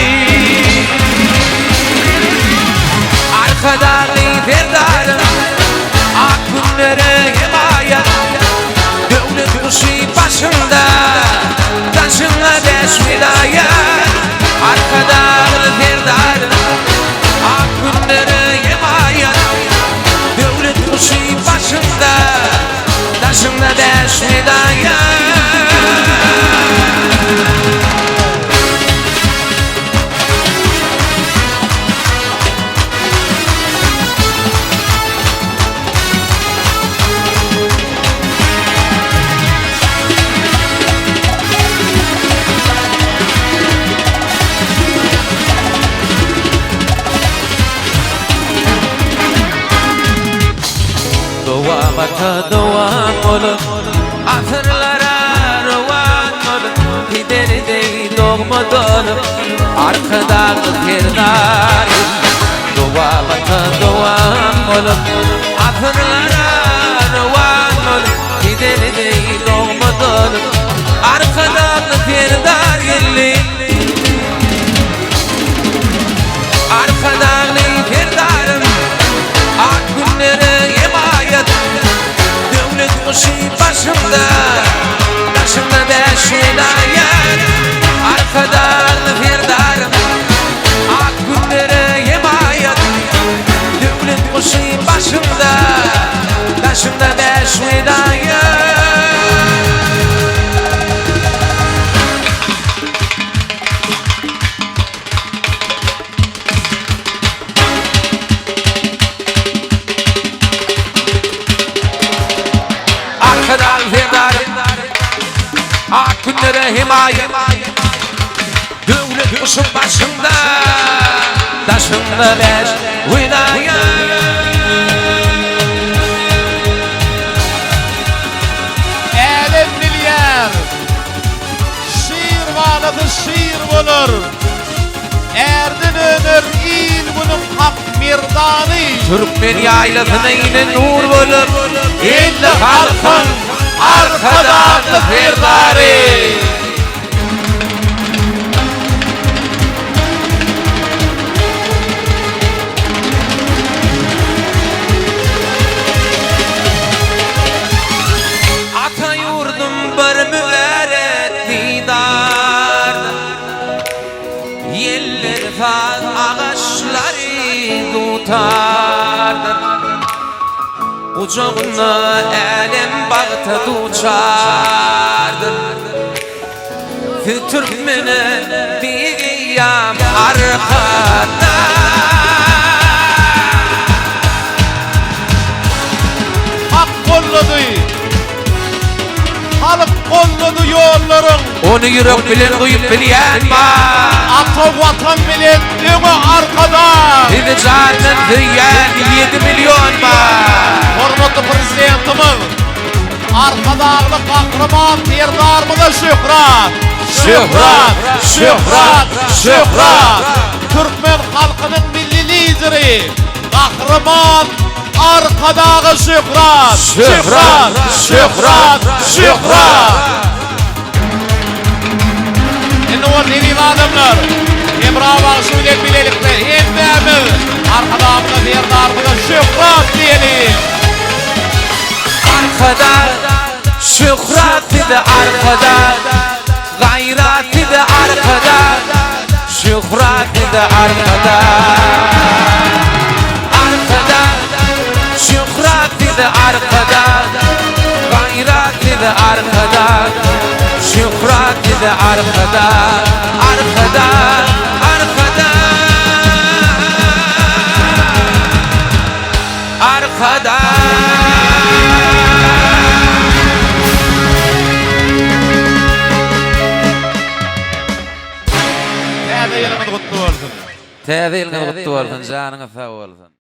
Arkadagly Serdarym, Ak günlere hemaýat, Döwlet guşy başyňda, Daşyňda bäş welaýat. Arkadagly Serdarym, Ak günlere hemaýat, Döwlet guşy başyňda, Daşyňda bäş welaýat. Dowamata dowam bolup, asyrlara rowan bolup, Pideri deý dogma dolup, Arkadagly Serdar Dowamata dowam bolup, asyrlara rowan bolup, Pideri deý dogma dolup, Arkadagly Serdar geldi. Arkadagly Serdarym, ak günlere hemaýat, Döwlet guşy başymda, daşymda bäş welaýat. Arkadagly Serdarym, ak günlere hemaýat, Döwlet guşy başymda, daşymda bäş welaýat. Arkadag Serdarym Ak günlere hemaýat Döwlet guşum başyňda Daşyňda bäş welaýat. Älem bilýär. Şir balasy şir bolar. Ärden öner il-günüň hak merdany. Türkmen ýaýlasyna inen nur bolar. Belli halkyň Arkadagly Serdary. Ata ýurdum bir mübärek didardyr. Ýeller saz agaçlary dutardyr. Gujagynda älem bagta duçardyr. Siz türkmene diýýän arkadag. Hak gollady. Halk gollady ýollaryň. Ony ýürek bilen duýup bilýän bar. Ata Watan bilen öňe Arkadag. Sizi jandan söýýän 7 million bar. Hormatly Prezidentimiz Arkadagly Gahryman Serdarymyza şöhrat! Şöhrat! Şöhrat! Şöhrat! Türkmen halkynyň Milli Lideri Gahryman Arkadaga şöhrat! Şöhrat! Şöhrat! Şöhrat! Indi bolsa eziz adamlar, Hemra bagşy bilen bilelikde hemmämiz Arkadagymyza, Serdarymyza şöhrat diýeliň! Arkadag, şöhrat size Arkadag, gaýrat size Arkadag, şöhrat size Arkadag. Arkadag, şöhrat size Arkadag, gaýrat size Arkadag, şöhrat size Arkadag, Arkadag, Arkadag. Arkadag. Täze ýylyňyz gutly bolsun! Täze ýylyňyz gutly bolsun, janyňyz sag bolsun!